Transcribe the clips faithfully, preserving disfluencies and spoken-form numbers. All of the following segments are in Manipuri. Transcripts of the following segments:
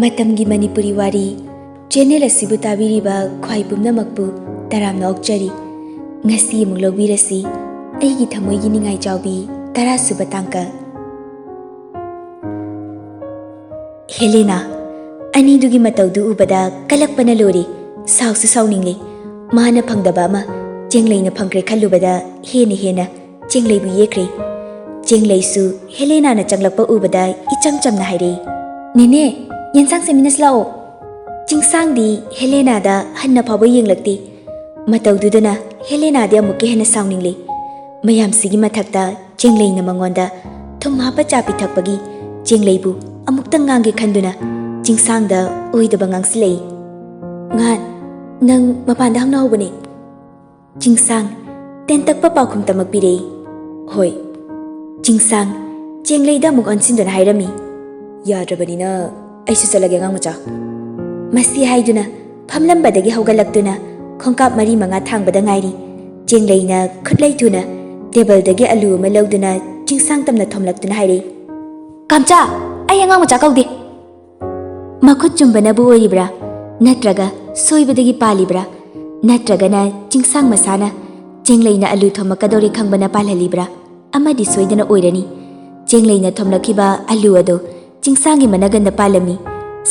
ꯃꯇꯝꯒꯤ ꯃꯅꯤꯄꯨꯔꯤ ꯋꯥꯔꯤ ꯆꯦꯅꯦꯜ ꯑꯁꯤꯕꯨ ꯇꯥꯕꯤꯔꯤꯕ ꯈ꯭ꯋꯥꯏ ꯄꯨꯝꯅꯃꯛꯄꯨ ꯇꯔꯥꯝꯅ ꯑꯣꯛꯆꯔꯤ꯫ ꯉꯁꯤ ꯑꯃꯨꯛ ꯂꯧꯕꯤꯔꯁꯤ ꯑꯩꯒꯤ ꯊꯃꯣꯏꯒꯤ ꯅꯤꯡꯉꯥꯏ ꯆꯥꯎꯕꯤ ꯇꯔꯥꯁꯨꯕ ꯇꯥꯡꯀꯛ꯫ ꯍꯦꯂꯦꯅꯥ, ꯑꯅꯤꯗꯨꯒꯤ ꯃꯇꯧꯗꯨ ꯎꯕꯗ ꯀꯂꯛꯄꯅ ꯂꯣꯏꯔꯦ꯫ ꯁꯥꯎꯁꯨ ꯁꯥꯎꯅꯤꯡꯂꯦ꯫ ꯃꯥꯅ ꯐꯪꯗꯕ ꯑꯃ ꯆꯦꯡꯂꯩꯅ ꯐꯪꯈ꯭ꯔꯦ ꯈꯜꯂꯨꯕꯗ ꯍꯦꯟꯅ ꯍꯦꯟꯅ ꯆꯦꯡꯂꯩꯕꯨ ꯌꯦꯛꯈ꯭ꯔꯦ꯫ ꯆꯦꯡꯂꯩꯁꯨ ꯍꯦꯂꯦꯅꯥꯅ ꯆꯪꯂꯛꯄ ꯎꯕꯗ ꯏꯆꯝ ꯆꯝꯅ ꯍꯥꯏꯔꯛꯏ, "ꯅꯦꯅꯦ, ꯌꯦꯟꯁꯥꯡ ꯁꯦꯝꯃꯤꯟꯅꯁꯤ ꯂꯥꯛꯑꯣ꯫" ꯆꯤꯡꯁꯥꯡꯗꯤ ꯍꯦꯂꯦꯅꯥꯗ ꯍꯟꯅ ꯐꯥꯎꯕ ꯌꯦꯡꯂꯛꯇꯦ꯫ ꯃꯇꯧꯗꯨꯗꯅ ꯍꯦꯂꯦꯅꯥꯗꯤ ꯑꯃꯨꯛꯀ ꯍꯦꯟꯅ ꯁꯥꯎꯅꯤꯡꯂꯦ꯫ ꯃꯌꯥꯝꯁꯤꯒꯤ ꯃꯊꯛꯇ ꯆꯦꯡꯂꯩꯅ ꯃꯉꯣꯟꯗ ꯊꯨꯝ ꯍꯥꯞꯄ ꯆꯥ ꯄꯤꯊꯛꯄꯒꯤ ꯆꯦꯡꯂꯩꯕꯨ ꯑꯃꯨꯛꯇꯪ ꯉꯥꯡꯒꯦ ꯈꯟꯗꯨꯅ ꯆꯤꯡꯁꯥꯡꯗ ꯑꯣꯏꯗꯕ ꯉꯥꯡꯁꯤꯜꯂꯛꯏ꯫ "ꯉꯥꯟ, ꯅꯪ ꯃꯄꯥꯟꯗ ꯍꯪꯅꯍꯧꯕꯅꯦ꯫" ꯆꯤꯡꯁꯥꯡ ꯇꯦꯟꯇꯛꯄ ꯄꯥꯎꯈꯨꯝ ꯇꯃꯛ ꯄꯤꯔꯛꯏ꯫ "ꯍꯣꯏ꯫" ꯆꯤꯡꯁꯥꯡ ꯆꯦꯡꯂꯩꯗ ꯑꯃꯨꯛ ꯑꯣꯟꯁꯤꯟꯗꯨꯅ ꯍꯥꯏꯔꯝꯃꯤ, "ꯌꯥꯗ꯭ꯔꯕꯅꯤꯅ ꯑꯩꯁꯨ ꯆꯠꯂꯒꯦ, ꯑꯉꯥꯡ ꯃꯆꯥ꯫" ꯃꯁꯤ ꯍꯥꯏꯗꯨꯅ ꯐꯝꯂꯝꯕꯗꯒꯤ ꯍꯧꯒꯠꯂꯛꯇꯨꯅ ꯈꯣꯡꯀꯥꯞ ꯃꯔꯤ ꯃꯉꯥ ꯊꯥꯡꯕꯗ ꯉꯥꯏꯔꯤ꯫ ꯆꯦꯡꯂꯩꯅ ꯈꯨꯠꯂꯩ ꯊꯨꯅ ꯇꯦꯕꯜꯗꯒꯤ ꯑꯂꯨ ꯑꯃ ꯂꯧꯗꯨꯅ ꯆꯤꯡꯁꯥꯡ ꯇꯝꯅ ꯊꯣꯝꯂꯛꯇꯨꯅ ꯍꯥꯏꯔꯛꯏ, "ꯀꯥꯝꯆꯥ, ꯑꯩ ꯑꯉꯥꯡ ꯃꯆꯥ ꯀꯧꯗꯦ꯫" ꯃꯈꯨꯠ ꯆꯨꯝꯕꯅꯕꯨ ꯑꯣꯏꯔꯤꯕ꯭ꯔꯥ, ꯅꯠꯇ꯭ꯔꯒ ꯁꯣꯏꯕꯗꯒꯤ ꯄꯥꯜꯂꯤꯕ꯭ꯔꯥ, ꯅꯠꯇ꯭ꯔꯒꯅ ꯆꯤꯡꯁꯥꯡ ꯃꯁꯥꯅ ꯆꯦꯡꯂꯩꯅ ꯑꯂꯨ ꯊꯣꯝꯃꯛꯀꯗꯧꯔꯦ ꯈꯪꯕꯅ ꯄꯥꯜꯍꯜꯂꯤꯕ꯭ꯔꯥ, ꯑꯃꯗꯤ ꯁꯣꯏꯗꯅ ꯑꯣꯏꯔꯅꯤ꯫ ꯆꯦꯡꯂꯩꯅ ꯊꯣꯝꯂꯛꯈꯤꯕ ꯑꯂꯨ ꯑꯗꯨ ꯆꯤꯡꯁꯥꯡꯒꯤ ꯃꯅꯒꯟꯗ ꯄꯥꯜꯂꯝꯃꯤ꯫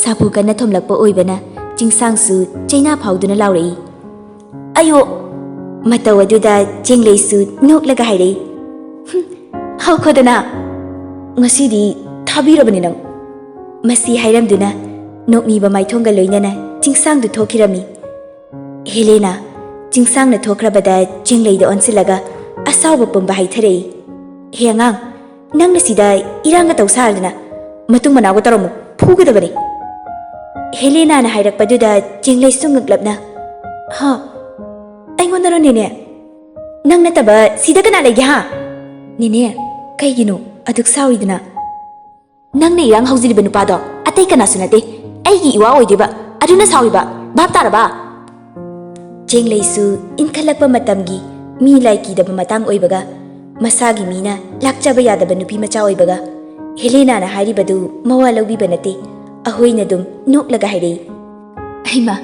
ꯁꯥꯐꯨ ꯀꯟꯅ ꯊꯣꯝꯂꯛꯄ ꯑꯣꯏꯕꯅ ꯆꯤꯡꯁꯥꯡꯁꯨ ꯆꯩꯅꯥ ꯐꯥꯎꯗꯨꯅ ꯂꯥꯎꯔꯛꯏ, "ꯑꯌꯣ!" ꯃꯇꯧ ꯑꯗꯨꯗ ꯆꯦꯡꯂꯩꯁꯨ ꯅꯣꯛꯂꯒ ꯍꯥꯏꯔꯛꯏ, "ꯍꯨꯝ, ꯍꯧꯈꯣꯗꯅ, ꯉꯁꯤꯗꯤ ꯊꯥꯕꯤꯔꯕꯅꯤ ꯅꯪ꯫" ꯃꯁꯤ ꯍꯥꯏꯔꯝꯗꯨꯅ ꯅꯣꯛꯃꯤꯕ ꯃꯥꯏꯊꯣꯡꯒ ꯂꯣꯏꯅꯅ ꯆꯤꯡꯁꯥꯡꯗꯨ ꯊꯣꯛꯈꯤꯔꯝꯃꯤ꯫ ꯍꯦꯂꯦꯅꯥ ꯆꯤꯡꯁꯥꯡꯅ ꯊꯣꯛꯈ꯭ꯔꯕꯗ ꯆꯦꯡꯂꯩꯗ ꯑꯣꯟꯁꯤꯜꯂꯒ ꯑꯁꯥꯎꯕ ꯄꯨꯝꯕ ꯍꯥꯏꯊꯔꯛꯏ, "ꯍꯦ ꯑꯉꯥꯡ, ꯅꯪꯅ ꯁꯤꯗ ꯏꯔꯥꯡꯒ ꯇꯧ ꯁꯥꯔꯗꯅ ꯃꯇꯨꯡ ꯃꯅꯥꯎꯒ ꯇꯧꯔꯝꯃꯨ, ꯐꯨꯒꯗꯕꯅꯤ꯫" ꯍꯦꯂꯦꯅꯥꯅ ꯍꯥꯏꯔꯛꯄꯗꯨꯗ ꯆꯦꯡꯂꯩꯁꯨ ꯉꯛꯂꯞꯅ, "ꯍꯥ? ꯑꯩꯉꯣꯟꯗꯔꯣ ꯅꯦꯅꯦ? ꯅꯪ ꯅꯠꯇꯕ ꯁꯤꯗ ꯀꯅꯥ ꯂꯩꯒꯦ ꯍꯥ?" "ꯅꯦꯅꯦ, ꯀꯩꯒꯤꯅꯣ ꯑꯗꯨꯛ ꯁꯥꯎꯔꯤꯗꯨꯅ?" "ꯅꯪꯅ ꯏꯔꯥꯡ ꯍꯧꯖꯤꯜꯂꯤꯕ ꯅꯨꯄꯥꯗꯣ ꯑꯇꯩ ꯀꯅꯥꯁꯨ ꯅꯠꯇꯦ, ꯑꯩꯒꯤ ꯏꯋꯥ ꯑꯣꯏꯗꯣꯏꯕ, ꯑꯗꯨꯅ ꯁꯥꯎꯔꯤꯕ, ꯚꯥꯞ ꯇꯥꯔꯕ?" ꯆꯦꯡꯂꯩꯁꯨ ꯏꯟꯈꯠꯂꯛꯄ ꯃꯇꯝꯒꯤ ꯃꯤ ꯂꯥꯏ ꯀꯤꯗꯕ ꯃꯇꯥꯡ ꯑꯣꯏꯕꯒ, ꯃꯁꯥꯒꯤ ꯃꯤꯅ ꯂꯥꯛꯆꯕ ꯌꯥꯗꯕ ꯅꯨꯄꯤ ꯃꯆꯥ ꯑꯣꯏꯕꯒ, ꯍꯦꯂꯦꯅꯥꯅ ꯍꯥꯏꯔꯤꯕꯗꯨ ꯃꯋꯥ ꯂꯧꯕꯤꯕ ꯅꯠꯇꯦ꯫ ꯑꯍꯣꯏꯅ ꯑꯗꯨꯝ ꯅꯣꯛꯂꯒ ꯍꯥꯏꯔꯛꯏ꯫ "ꯍꯩꯃꯥ,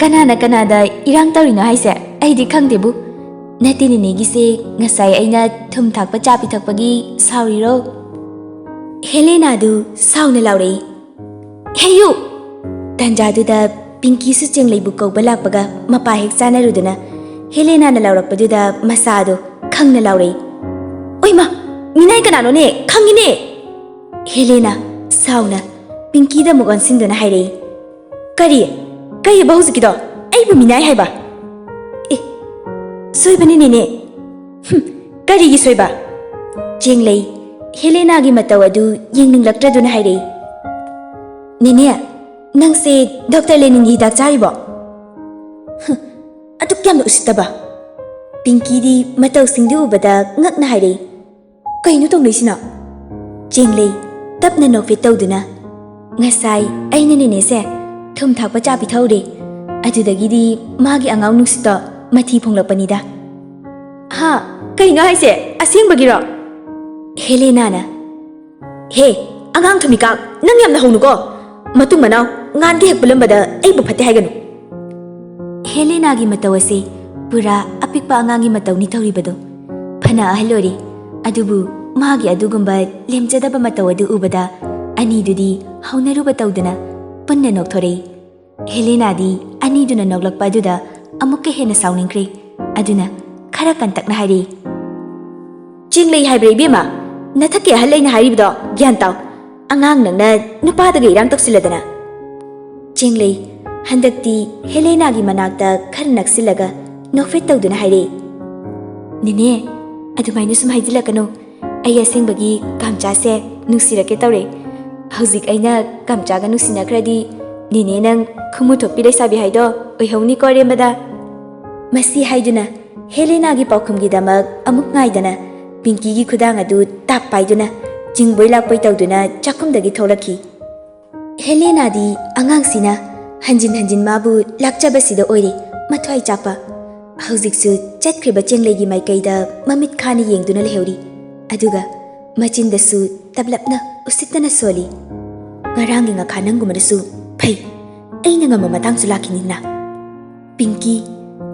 ꯀꯅꯥꯅ ꯀꯅꯥꯗ ꯏꯔꯥꯡ ꯇꯧꯔꯤꯅꯣ ꯍꯥꯏꯁꯦ? ꯑꯩꯗꯤ ꯈꯪꯗꯦꯕꯨ꯫ ꯅꯠꯇꯦ ꯅꯦꯅꯦꯒꯤꯁꯦ, ꯉꯁꯥꯏ ꯑꯩꯅ ꯊꯨꯝ ꯊꯥꯛꯄ ꯆꯥ ꯄꯤꯊꯛꯄꯒꯤ ꯁꯥꯎꯔꯤꯔꯣ?" ꯍꯦꯂꯦꯅꯥꯗꯨ ꯁꯥꯎꯅ ꯂꯥꯎꯔꯛꯏ꯫ "ꯍꯦꯌꯨ!" ꯇꯥꯟꯖꯥꯗꯨꯗ ꯄꯤꯡꯀꯤꯁꯨ ꯆꯦꯡꯂꯩꯕꯨ ꯀꯧꯕ ꯂꯥꯛꯄꯒ ꯃꯄꯥ ꯍꯦꯛ ꯆꯥꯅꯔꯨꯗꯨꯅ ꯍꯦꯂꯦꯅꯥꯅ ꯂꯥꯎꯔꯛꯄꯗꯨꯗ ꯃꯆꯥꯗꯣ ꯈꯪꯅ ꯂꯥꯎꯔꯛꯏ꯫ "ꯑꯣꯏꯃꯥ! ꯃꯤꯅꯥꯏ ꯀꯅꯥꯅꯣꯅꯦ? ꯈꯪꯉꯤꯅꯦ!" ꯍꯦꯂꯦꯅꯥ ꯁꯥꯎꯅ ꯄꯤꯡꯀꯤꯗ ꯑꯃꯨꯛ ꯑꯣꯟꯁꯤꯟꯗꯨꯅ ꯍꯥꯏꯔꯛꯏ꯫ "ꯀꯔꯤ? ꯀꯩꯑꯕ ꯍꯧꯖꯤꯛꯀꯤꯗꯣ? ꯑꯩꯕꯨ ꯃꯤꯅꯥꯏ ꯍꯥꯏꯕ? ꯑꯦ, ꯁꯣꯏꯕꯅꯤꯅꯦꯅꯦ꯫ ꯍꯨꯝ, ꯀꯔꯤꯒꯤ ꯁꯣꯏꯕ?" ꯆꯦꯡꯂꯩ ꯍꯦꯂꯦꯅꯥꯒꯤ ꯃꯇꯧ ꯑꯗꯨ ꯌꯦꯡꯅꯤꯡꯂꯛꯇ꯭ꯔꯗꯨꯅ ꯍꯥꯏꯔꯛꯏ꯫ "ꯅꯦꯅꯦ, ꯅꯪꯁꯦ ꯗꯣꯛꯇꯔ ꯂꯦꯅꯤꯟꯒꯤ ꯍꯤꯗꯥꯛ ꯆꯥꯔꯤꯕꯣ?" ꯍꯨꯝ, ꯑꯗꯨꯛ ꯌꯥꯝꯅ ꯎꯁꯤꯠꯇꯕ꯫ ꯄꯤꯡꯀꯤꯗꯤ ꯃꯇꯧꯁꯤꯡꯗꯨ ꯎꯕꯗ ꯉꯛꯅ ꯍꯥꯏꯔꯛꯏ꯫ "ꯀꯩꯅꯣ ꯇꯧꯅꯩꯁꯤꯅ?" ꯆꯦꯡꯂꯩ ꯇꯞꯅ ꯅꯣꯛꯐꯦꯠ ꯇꯧꯗꯨꯅ, "ꯉꯁꯥꯏ ꯑꯩꯅ ꯅꯦꯅꯦꯁꯦ ꯊꯨꯝ ꯊꯥꯛꯄ ꯆꯥ ꯄꯤꯊꯛꯎꯔꯦ꯫ ꯑꯗꯨꯗꯒꯤꯗꯤ ꯃꯥꯒꯤ ꯑꯉꯥꯡ ꯅꯨꯡꯁꯤꯠꯇꯣ ꯃꯊꯤ ꯐꯣꯡꯂꯛꯄꯅꯤꯗ꯫" "ꯍꯥ? ꯀꯩꯅꯣ ꯍꯥꯏꯁꯦ? ꯑꯁꯦꯡꯕꯒꯤꯔꯣ?" ꯍꯦꯂꯦꯅꯥꯅ, "ꯍꯦ, ꯑꯉꯥꯡ ꯊꯨꯝꯃꯤꯀꯥꯛ, ꯅꯪ ꯌꯥꯝꯅ ꯍꯧꯅꯨꯀꯣ꯫ ꯃꯇꯨꯡ ꯃꯅꯥꯎ ꯉꯥꯟꯒ ꯍꯦꯛ ꯄꯨꯜꯂꯝꯕꯗ ꯑꯩꯕꯨ ꯐꯠꯇꯦ ꯍꯥꯏꯒꯅꯨ꯫" ꯍꯦꯂꯦꯅꯥꯒꯤ ꯃꯇꯧ ꯑꯁꯤ ꯄꯨꯔꯥ ꯑꯄꯤꯛꯄ ꯑꯉꯥꯡꯒꯤ ꯃꯇꯧꯅꯤ ꯇꯧꯔꯤꯕꯗꯨ꯫ ꯐꯅ ꯑꯍꯜ ꯑꯣꯏꯔꯦ, ꯑꯗꯨꯕꯨ ꯃꯥꯒꯤ ꯑꯗꯨꯒꯨꯝꯕ ꯂꯦꯝꯖꯗꯕ ꯃꯇꯧ ꯑꯗꯨ ꯎꯕꯗ ꯑꯅꯤꯗꯨꯗꯤ ꯍꯧꯅꯔꯨꯕ ꯇꯧꯗꯨꯅ ꯄꯨꯟꯅ ꯅꯣꯛꯊꯣꯔꯛꯏ꯫ ꯍꯦꯂꯦꯅꯥꯗꯤ ꯑꯅꯤꯗꯨꯅ ꯅꯣꯛꯂꯛꯄ ꯑꯗꯨꯗ ꯑꯃꯨꯛꯀ ꯍꯦꯟꯅ ꯁꯥꯎꯅꯤꯡꯈ꯭ꯔꯦ꯫ ꯑꯗꯨꯅ ꯈꯔ ꯀꯟꯇꯛꯅ ꯍꯥꯏꯔꯛꯏ, "ꯆꯦꯡꯂꯩ ꯍꯥꯏꯕ꯭ꯔꯥ ꯏꯕꯦꯝꯃ? ꯅꯊꯛꯀꯤ ꯑꯍꯜ ꯑꯩꯅ ꯍꯥꯏꯔꯤꯕꯗꯣ ꯒ꯭ꯌꯥꯟ ꯇꯥꯎ꯫ ꯑꯉꯥꯡ ꯅꯪꯅ ꯅꯨꯄꯥꯗꯒ ꯏꯔꯥꯡ ꯇꯧꯁꯤꯜꯂꯗꯅ꯫" ꯆꯦꯡꯂꯩ ꯍꯟꯗꯛꯇꯤ ꯍꯦꯂꯦꯅꯥꯒꯤ ꯃꯅꯥꯛꯇ ꯈꯔ ꯅꯛꯁꯤꯜꯂꯒ ꯅꯣꯛꯐꯦꯠ ꯇꯧꯗꯨꯅ ꯍꯥꯏꯔꯛꯏ, "ꯅꯦꯅꯦ, ꯑꯗꯨꯃꯥꯏꯅ ꯁꯨꯝ ꯍꯥꯏꯖꯤꯜꯂꯛꯀꯅꯨ꯫ ꯑꯩ ꯑꯁꯦꯡꯕꯒꯤ ꯀꯥꯝꯆꯥꯁꯦ ꯅꯨꯡꯁꯤꯔꯛꯀꯦ ꯇꯧꯔꯦ꯫ ꯍꯧꯖꯤꯛ ꯑꯩꯅ ꯀꯥꯝꯆꯥꯒ ꯅꯨꯡꯁꯤꯅꯈ꯭ꯔꯗꯤ ꯅꯦꯅꯦ ꯅꯪ ꯈꯨꯃꯨ ꯊꯣꯛꯄꯤ ꯂꯩꯁꯥꯕꯤ ꯍꯥꯏꯗꯣ ꯑꯣꯏꯍꯧꯅꯤꯀꯣ ꯑꯔꯦꯝꯕꯗ꯫" ꯃꯁꯤ ꯍꯥꯏꯗꯨꯅ ꯍꯦꯂꯦꯅꯥꯒꯤ ꯄꯥꯎꯈꯨꯝꯒꯤꯗꯃꯛ ꯑꯃꯨꯛ ꯉꯥꯏꯗꯅ ꯄꯤꯡꯀꯤꯒꯤ ꯈꯨꯗꯥꯡ ꯑꯗꯨ ꯇꯥꯞ ꯄꯥꯏꯗꯨꯅ ꯆꯤꯡꯕꯣꯏ ꯂꯥꯛꯄꯣꯏ ꯇꯧꯗꯨꯅ ꯆꯥꯛꯈꯨꯝꯗꯒꯤ ꯊꯣꯛꯂꯛꯈꯤ꯫ ꯍꯦꯂꯦꯅꯥꯗꯤ ꯑꯉꯥꯡꯁꯤꯅ ꯍꯟꯖꯤꯟ ꯍꯟꯖꯤꯟ ꯃꯥꯕꯨ ꯂꯥꯛꯆꯕꯁꯤꯗ ꯑꯣꯏꯔꯦ ꯃꯊ꯭ꯋꯥꯏ ꯆꯥꯛꯄ꯫ ꯍꯧꯖꯤꯛꯁꯨ ꯆꯠꯈ꯭ꯔꯤꯕ ꯆꯦꯡꯂꯩꯒꯤ ꯃꯥꯏꯀꯩꯗ ꯃꯃꯤꯠ ꯈꯥꯅ ꯌꯦꯡꯗꯨꯅ ꯂꯩꯍꯧꯔꯤ꯫ ꯑꯗꯨꯒ ꯃꯆꯤꯟꯗꯁꯨ ꯇꯞꯂꯞꯅ ꯎꯁꯤꯠꯇꯅ ꯁꯣꯜꯂꯤ꯫ ꯉꯔꯥꯡꯒꯤ ꯉꯥꯈꯥ ꯅꯪꯒꯨꯝꯕꯅꯁꯨ ꯐꯩ꯫ ꯑꯩꯅ ꯉꯝꯕ ꯃꯇꯥꯡꯁꯨ ꯂꯥꯛꯈꯤꯅꯤꯅ꯫ ꯄꯤꯡꯀꯤ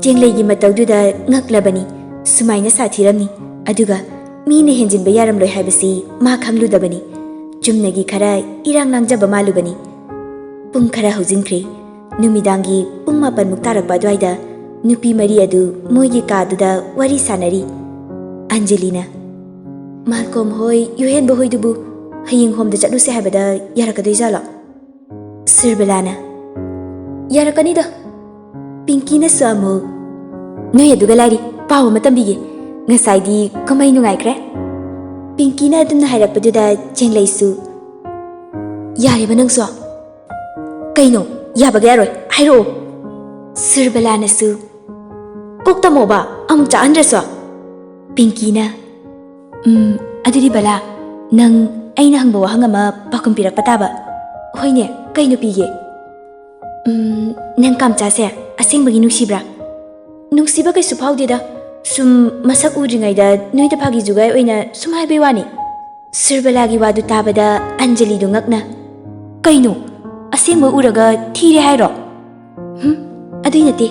ꯆꯦꯡꯂꯩꯒꯤ ꯃꯇꯧꯗꯨꯗ ꯉꯛꯂꯕꯅꯤ꯫ ꯁꯨꯃꯥꯏꯅ ꯁꯥꯊꯤꯔꯝꯃꯤ꯫ ꯑꯗꯨꯒ ꯃꯤꯅ ꯍꯦꯟꯖꯤꯟꯕ ꯌꯥꯔꯝꯂꯣꯏ ꯍꯥꯏꯕꯁꯤ ꯃꯥ ꯈꯪꯂꯨꯗꯕꯅꯤ꯫ ꯆꯨꯝꯅꯒꯤ ꯈꯔ ꯏꯔꯥꯡ ꯂꯥꯡꯖꯕ ꯃꯥꯜꯂꯨꯕꯅꯤ꯫ ꯄꯨꯡ ꯈꯔ ꯍꯧꯖꯤꯟꯈ꯭ꯔꯦ꯫ ꯅꯨꯃꯤꯗꯥꯡꯒꯤ ꯄꯨꯡ ꯃꯥꯄꯟꯃꯨꯛ ꯇꯥꯔꯛꯄ ꯑꯗꯨꯋꯥꯏꯗ ꯅꯨꯄꯤ ꯃꯔꯤ ꯑꯗꯨ ꯃꯣꯏꯒꯤ ꯀꯥꯗꯨꯗ ꯋꯥꯔꯤ ꯁꯥꯟꯅꯔꯤ꯫ ꯑꯟꯖꯂꯤꯅ, "ꯃꯥꯜꯀꯣꯝ ꯍꯣꯏ, ꯌꯨꯍꯦꯟꯕ ꯍꯣꯏꯗꯨꯕꯨ ꯍꯌꯦꯡ ꯍꯣꯝꯗ ꯆꯠꯂꯨꯁꯦ ꯍꯥꯏꯕꯗ ꯌꯥꯔꯛꯀꯗꯣꯏꯖꯥꯠꯂꯣ?" ꯁꯨꯔꯕꯂꯥꯅ, "ꯌꯥꯔꯛꯀꯅꯤꯗ꯫" ꯄꯤꯡꯀꯤꯅꯁꯨ ꯑꯃꯨꯛ, "ꯅꯣꯏ ꯑꯗꯨꯒ ꯂꯥꯏꯔꯤ, ꯄꯥꯎ ꯑꯃ ꯇꯝꯕꯤꯒꯦ꯫ ꯉꯁꯥꯏꯗꯤ ꯀꯃꯥꯏ ꯅꯨꯡꯉꯥꯏꯈ꯭ꯔꯦ?" ꯄꯤꯡꯀꯤꯅ ꯑꯗꯨꯝꯅ ꯍꯥꯏꯔꯛꯄꯗꯨꯗ ꯆꯦꯡꯂꯩꯁꯨ, "ꯌꯥꯔꯦꯕ ꯅꯪꯁꯨ꯫ ꯀꯩꯅꯣ? ꯌꯥꯕꯒ ꯌꯥꯔꯣꯏ? ꯍꯥꯏꯔꯛꯑꯣ꯫" ꯁꯨꯔꯕꯂꯥꯅꯁꯨ, "ꯀꯣꯛ ꯇꯝꯃꯣꯕ, ꯑꯃꯨꯛ ꯆꯥꯛꯍꯟꯗ꯭ꯔꯁꯨ꯫" ꯄꯤꯡꯀꯤꯅ, "ꯎꯝ, ꯑꯗꯨꯗꯤ ꯕꯂꯥ, ꯅꯪ ꯑꯩꯅ ꯍꯪꯕ ꯋꯥꯍꯪ ꯑꯃ ꯄꯥꯎꯈꯨꯝ ꯄꯤꯔꯛꯄ ꯇꯥꯕ꯫" "ꯍꯣꯏꯅꯦ, ꯀꯩꯅꯣ ꯄꯤꯒꯦ?" "ꯎꯝ, ꯅꯪ ꯀꯥꯝꯆꯥꯁꯦ ꯑꯁꯦꯡꯕꯒꯤ ꯅꯨꯡꯁꯤꯕ꯭ꯔꯥ?" "ꯅꯨꯡꯁꯤꯕ ꯀꯩꯁꯨ ꯐꯥꯎꯗꯦꯗ꯫ ꯁꯨꯝ ꯃꯁꯛ ꯎꯗ꯭ꯔꯤꯉꯩꯗ ꯅꯣꯏꯗ ꯐꯥꯒꯤ ꯖꯨꯒꯥꯏ ꯑꯣꯏꯅ ꯁꯨꯝ ꯍꯥꯏꯕꯩ ꯋꯥꯅꯤ꯫" ꯁꯨꯔꯕꯂꯥꯒꯤ ꯋꯥꯗꯨ ꯇꯥꯕꯗ ꯑꯟꯖꯂꯤꯗꯨ ꯉꯛꯅ, "ꯀꯩꯅꯣ? ꯑꯁꯦꯡꯕ ꯎꯔꯒ ꯊꯤꯔꯦ ꯍꯥꯏꯔꯣ?" "ꯍꯨꯝ, ꯑꯗꯨꯏ ꯅꯠꯇꯦ꯫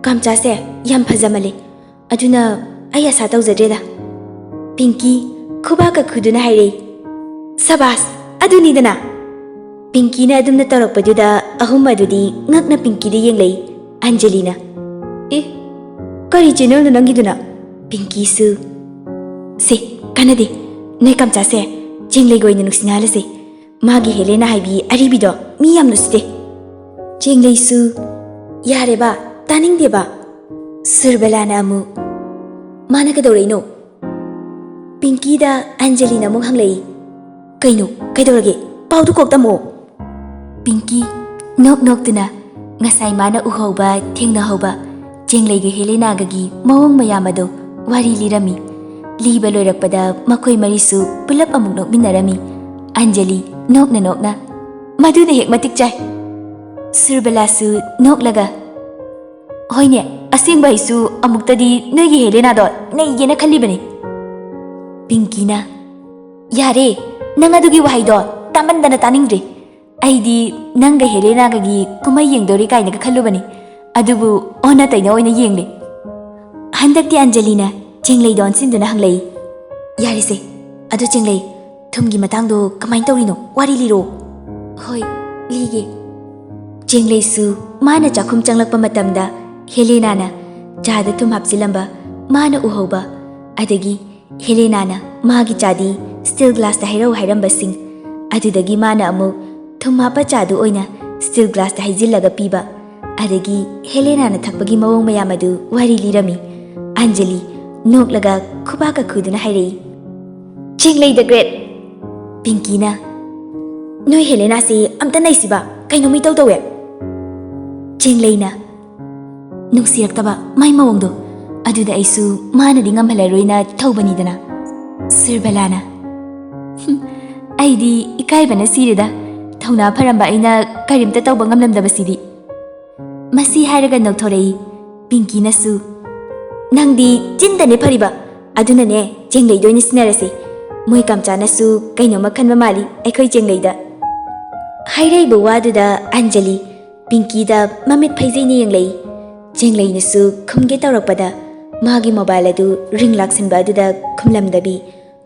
ꯀꯥꯝꯆꯥꯁꯦ ꯌꯥꯝ ꯐꯖꯃꯜꯂꯦ꯫ ꯑꯗꯨꯅ ꯑꯩ ꯑꯁꯥ ꯇꯧꯖꯗ꯭ꯔꯦꯗ꯫" ꯄꯤꯡꯀꯤ ꯈꯨꯕꯥꯛꯀ ꯈꯨꯗꯨꯅ ꯍꯥꯏꯔꯛꯏ, "ꯁꯕꯥꯁ, ꯑꯗꯨꯅꯤꯗꯅ!" ꯄꯤꯡꯀꯤꯅ ꯑꯗꯨꯝꯅ ꯇꯧꯔꯛꯄꯗꯨꯗ ꯑꯍꯨꯝ ꯑꯗꯨꯗꯤ ꯉꯛꯅ ꯄꯤꯡꯀꯤꯗ ꯌꯦꯡꯂꯛꯏ꯫ ꯑꯟꯖꯂꯤꯅ, "ꯑꯦ, ꯀꯔꯤ ꯆꯦꯅꯦꯜꯅꯣ ꯅꯪꯒꯤꯗꯨꯅ?" ꯄꯤꯡꯀꯤꯁꯨ, "ꯁꯦ, ꯀꯥꯟꯅꯗꯦ꯫ ꯅꯣꯏ ꯀꯥꯝꯆꯥꯁꯦ ꯆꯦꯡꯂꯩꯒ ꯑꯣꯏꯅ ꯅꯨꯡꯁꯤꯅꯍꯜꯂꯁꯦ꯫ ꯃꯥꯒꯤ ꯍꯦꯂꯦꯅꯥ ꯍꯥꯏꯕꯤ ꯑꯔꯤꯕꯤꯗꯣ ꯃꯤ ꯌꯥꯝ ꯅꯨꯡꯁꯤꯗꯦ꯫" ꯆꯦꯡꯂꯩꯁꯨ, "ꯌꯥꯔꯦꯕ, ꯇꯥꯅꯤꯡꯗꯦꯕ꯫" ꯁꯨꯔꯕꯂꯥꯅ ꯑꯃꯨꯛ, "ꯃꯥꯅ ꯀꯩꯗꯧꯔꯛꯏꯅꯣ?" ꯄꯤꯡꯀꯤꯗ ꯑꯟꯖꯂꯤꯅ ꯑꯃꯨꯛ ꯍꯪꯂꯛꯏ, "ꯀꯩꯅꯣ? ꯀꯩꯗꯧꯔꯒꯦ? ꯄꯥꯎꯗꯨ ꯀꯣꯛ ꯇꯝꯃꯛꯑꯣ꯫" ꯄꯤꯡꯀꯤ ꯅꯣꯛ ꯅꯣꯛꯇꯨꯅ ꯉꯁꯥꯏ ꯃꯥꯅ ꯎꯍꯧꯕ, ꯊꯦꯡꯅꯍꯧꯕ ꯆꯦꯡꯂꯩꯒ ꯍꯦꯂꯦꯅꯥꯒꯒꯤ ꯃꯑꯣꯡ ꯃꯌꯥꯝ ꯑꯗꯨ ꯋꯥꯔꯤ ꯂꯤꯔꯝꯃꯤ꯫ ꯂꯤꯕ ꯂꯣꯏꯔꯛꯄꯗ ꯃꯈꯣꯏ ꯃꯔꯤꯁꯨ ꯄꯨꯂꯞ ꯑꯃꯨꯛ ꯅꯣꯛꯃꯤꯟꯅꯔꯝꯃꯤ꯫ ꯑꯟꯖꯂꯤ ꯅꯣꯛꯅ ꯅꯣꯛꯅ, "ꯃꯗꯨꯅ ꯍꯦꯛ ꯃꯇꯤꯛ ꯆꯥꯏ꯫" ꯁꯨꯔꯕꯂꯥꯁꯨ ꯅꯣꯛꯂꯒ, "ꯍꯣꯏꯅꯦ, ꯑꯁꯦꯡꯕ ꯑꯩꯁꯨ ꯑꯃꯨꯛꯇꯗꯤ ꯅꯣꯏꯒꯤ ꯍꯦꯂꯦꯅꯥꯗꯣ ꯅꯩꯒꯦꯅ ꯈꯜꯂꯤꯕꯅꯤ꯫" ꯄꯤꯡꯀꯤꯅ, "ꯌꯥꯔꯦ, ꯅꯪ ꯑꯗꯨꯒꯤ ꯋꯥꯍꯩꯗꯣ ꯇꯥꯃꯟꯗꯅ ꯇꯥꯅꯤꯡꯗ꯭ꯔꯦ꯫ ꯑꯩꯗꯤ ꯅꯪꯒ ꯍꯦꯂꯦꯅꯥꯒꯒꯤ ꯀꯨꯝꯍꯩ ꯌꯦꯡꯗꯣꯔꯤ ꯀꯥꯏꯅꯒ ꯈꯜꯂꯨꯕꯅꯤ, ꯑꯗꯨꯕꯨ ꯑꯣꯟꯅ ꯇꯩꯅ ꯑꯣꯏꯅ ꯌꯦꯡꯂꯦ꯫ ꯍꯟꯗꯛꯇꯤ ꯑꯟꯖꯂꯤꯅ ꯆꯦꯡꯂꯩꯗ ꯑꯣꯟꯁꯤꯟꯗꯨꯅ ꯍꯪꯂꯛꯏ꯫ ꯌꯥꯔꯦꯁꯦ, ꯑꯗꯨ ꯆꯦꯡꯂꯩ, ꯊꯨꯝꯒꯤ ꯃꯇꯥꯡꯗꯣ ꯀꯃꯥꯏꯅ ꯇꯧꯔꯤꯅꯣ? ꯋꯥꯔꯤ ꯂꯤꯔꯣ꯫ ꯍꯣꯏ, ꯂꯤꯒꯦ꯫ ꯆꯦꯡꯂꯩꯁꯨ ꯃꯥꯅ ꯆꯥꯛꯈꯨꯝ ꯆꯪꯂꯛꯄ ꯃꯇꯝꯗ ꯍꯦꯂꯦꯅꯥꯅ ꯆꯥꯗ ꯊꯨꯝ ꯍꯥꯞꯆꯤꯜꯂꯝꯕ ꯃꯥꯅ ꯎꯍꯧꯕ, ꯑꯗꯒꯤ ꯍꯦꯂꯦꯅꯥꯅ ꯃꯥꯒꯤ ꯆꯥꯗꯤ ꯁ꯭ꯇꯤꯜ ꯒ꯭ꯂꯥꯁꯇ ꯍꯩꯔꯧ ꯍꯥꯏꯔꯝꯕꯁꯤꯡ, ꯑꯗꯨꯗꯒꯤ ꯃꯥꯅ ꯑꯃꯨꯛ ꯊꯨꯝ ꯍꯥꯞꯄ ꯆꯥꯗꯨ ꯑꯣꯏꯅ ꯁ꯭ꯇꯤꯜ ꯒ꯭ꯂꯥꯁꯇ ꯍꯩꯖꯤꯜꯂꯒ ꯄꯤꯕ, ꯑꯗꯒꯤ ꯍꯦꯂꯦꯅꯥꯅ ꯊꯛꯄꯒꯤ ꯃꯑꯣꯡ ꯃꯌꯥꯝ ꯑꯗꯨ ꯋꯥꯔꯤ ꯂꯤꯔꯝꯃꯤ꯫ ꯑꯟꯖꯂꯤ ꯅꯣꯛꯂꯒ ꯈꯨꯕꯥꯛꯀ ꯈꯨꯗꯨꯅ ꯍꯥꯏꯔꯛꯏ, "ꯆꯦꯡꯂꯩ the Great!" ꯄꯤꯡꯀꯤꯅ, "ꯅꯣꯏ ꯍꯦꯂꯦꯅꯥꯁꯤ ꯑꯝꯇ ꯅꯩꯁꯤꯕ, ꯀꯩꯅꯣ ꯃꯤꯇꯧ ꯇꯧꯋꯦ!" ꯆꯦꯡꯂꯩꯅ, "ꯅꯨꯡꯁꯤꯔꯛꯇꯕ ꯃꯥꯏ ꯃꯑꯣꯡꯗꯣ, ꯑꯗꯨꯗ ꯑꯩꯁꯨ ꯃꯥꯅꯗꯤ ꯉꯝꯍꯜꯂꯔꯣꯏꯅ ꯊꯧꯕꯅꯤꯗꯅ꯫" ꯁꯤꯔꯕꯂꯥꯅ, "ꯍꯨꯝ, ꯑꯩꯗꯤ ꯏꯀꯥꯏꯕꯅ ꯁꯤꯔꯦꯗ, ꯊꯧꯅꯥ ꯐꯔꯝꯕ ꯑꯩꯅ ꯀꯔꯤꯝꯇ ꯇꯧꯕ ꯉꯝꯂꯝꯗꯕꯁꯤꯗꯤ꯫" ꯃꯁꯤ ꯍꯥꯏꯔꯒ ꯅꯣꯛꯊꯣꯔꯛꯏ꯫ ꯄꯤꯡꯀꯤꯅꯁꯨ, "ꯅꯪꯗꯤ ꯆꯤꯟꯗꯅꯦ ꯐꯔꯤꯕ, ꯑꯗꯨꯅꯅꯦ ꯆꯦꯡꯂꯩꯗ ꯑꯣꯏꯅ ꯁꯤꯟꯅꯔꯁꯤ꯫ ꯃꯣꯏ ꯀꯝꯆꯥꯅꯁꯨ ꯀꯩꯅꯣꯝꯃ ꯈꯟꯕ ꯃꯥꯜꯂꯤ ꯑꯩꯈꯣꯏ ꯆꯦꯡꯂꯩꯗ꯫" ꯍꯥꯏꯔꯛꯏꯕ ꯋꯥꯗꯨꯗ ꯑꯟꯖꯂꯤ ꯄꯤꯡꯀꯤꯗ ꯃꯃꯤꯠ ꯐꯩꯖꯩꯅ ꯌꯦꯡꯂꯛꯏ꯫ ꯆꯦꯡꯂꯩꯅꯁꯨ ꯈꯨꯝꯒꯦ ꯇꯧꯔꯛꯄꯗ ꯃꯥꯒꯤ ꯃꯣꯕꯥꯏꯜ ꯑꯗꯨ ꯔꯤꯡ ꯂꯥꯛꯁꯤꯟꯕ ꯑꯗꯨꯗ ꯈꯨꯝꯂꯝꯗꯕꯤ,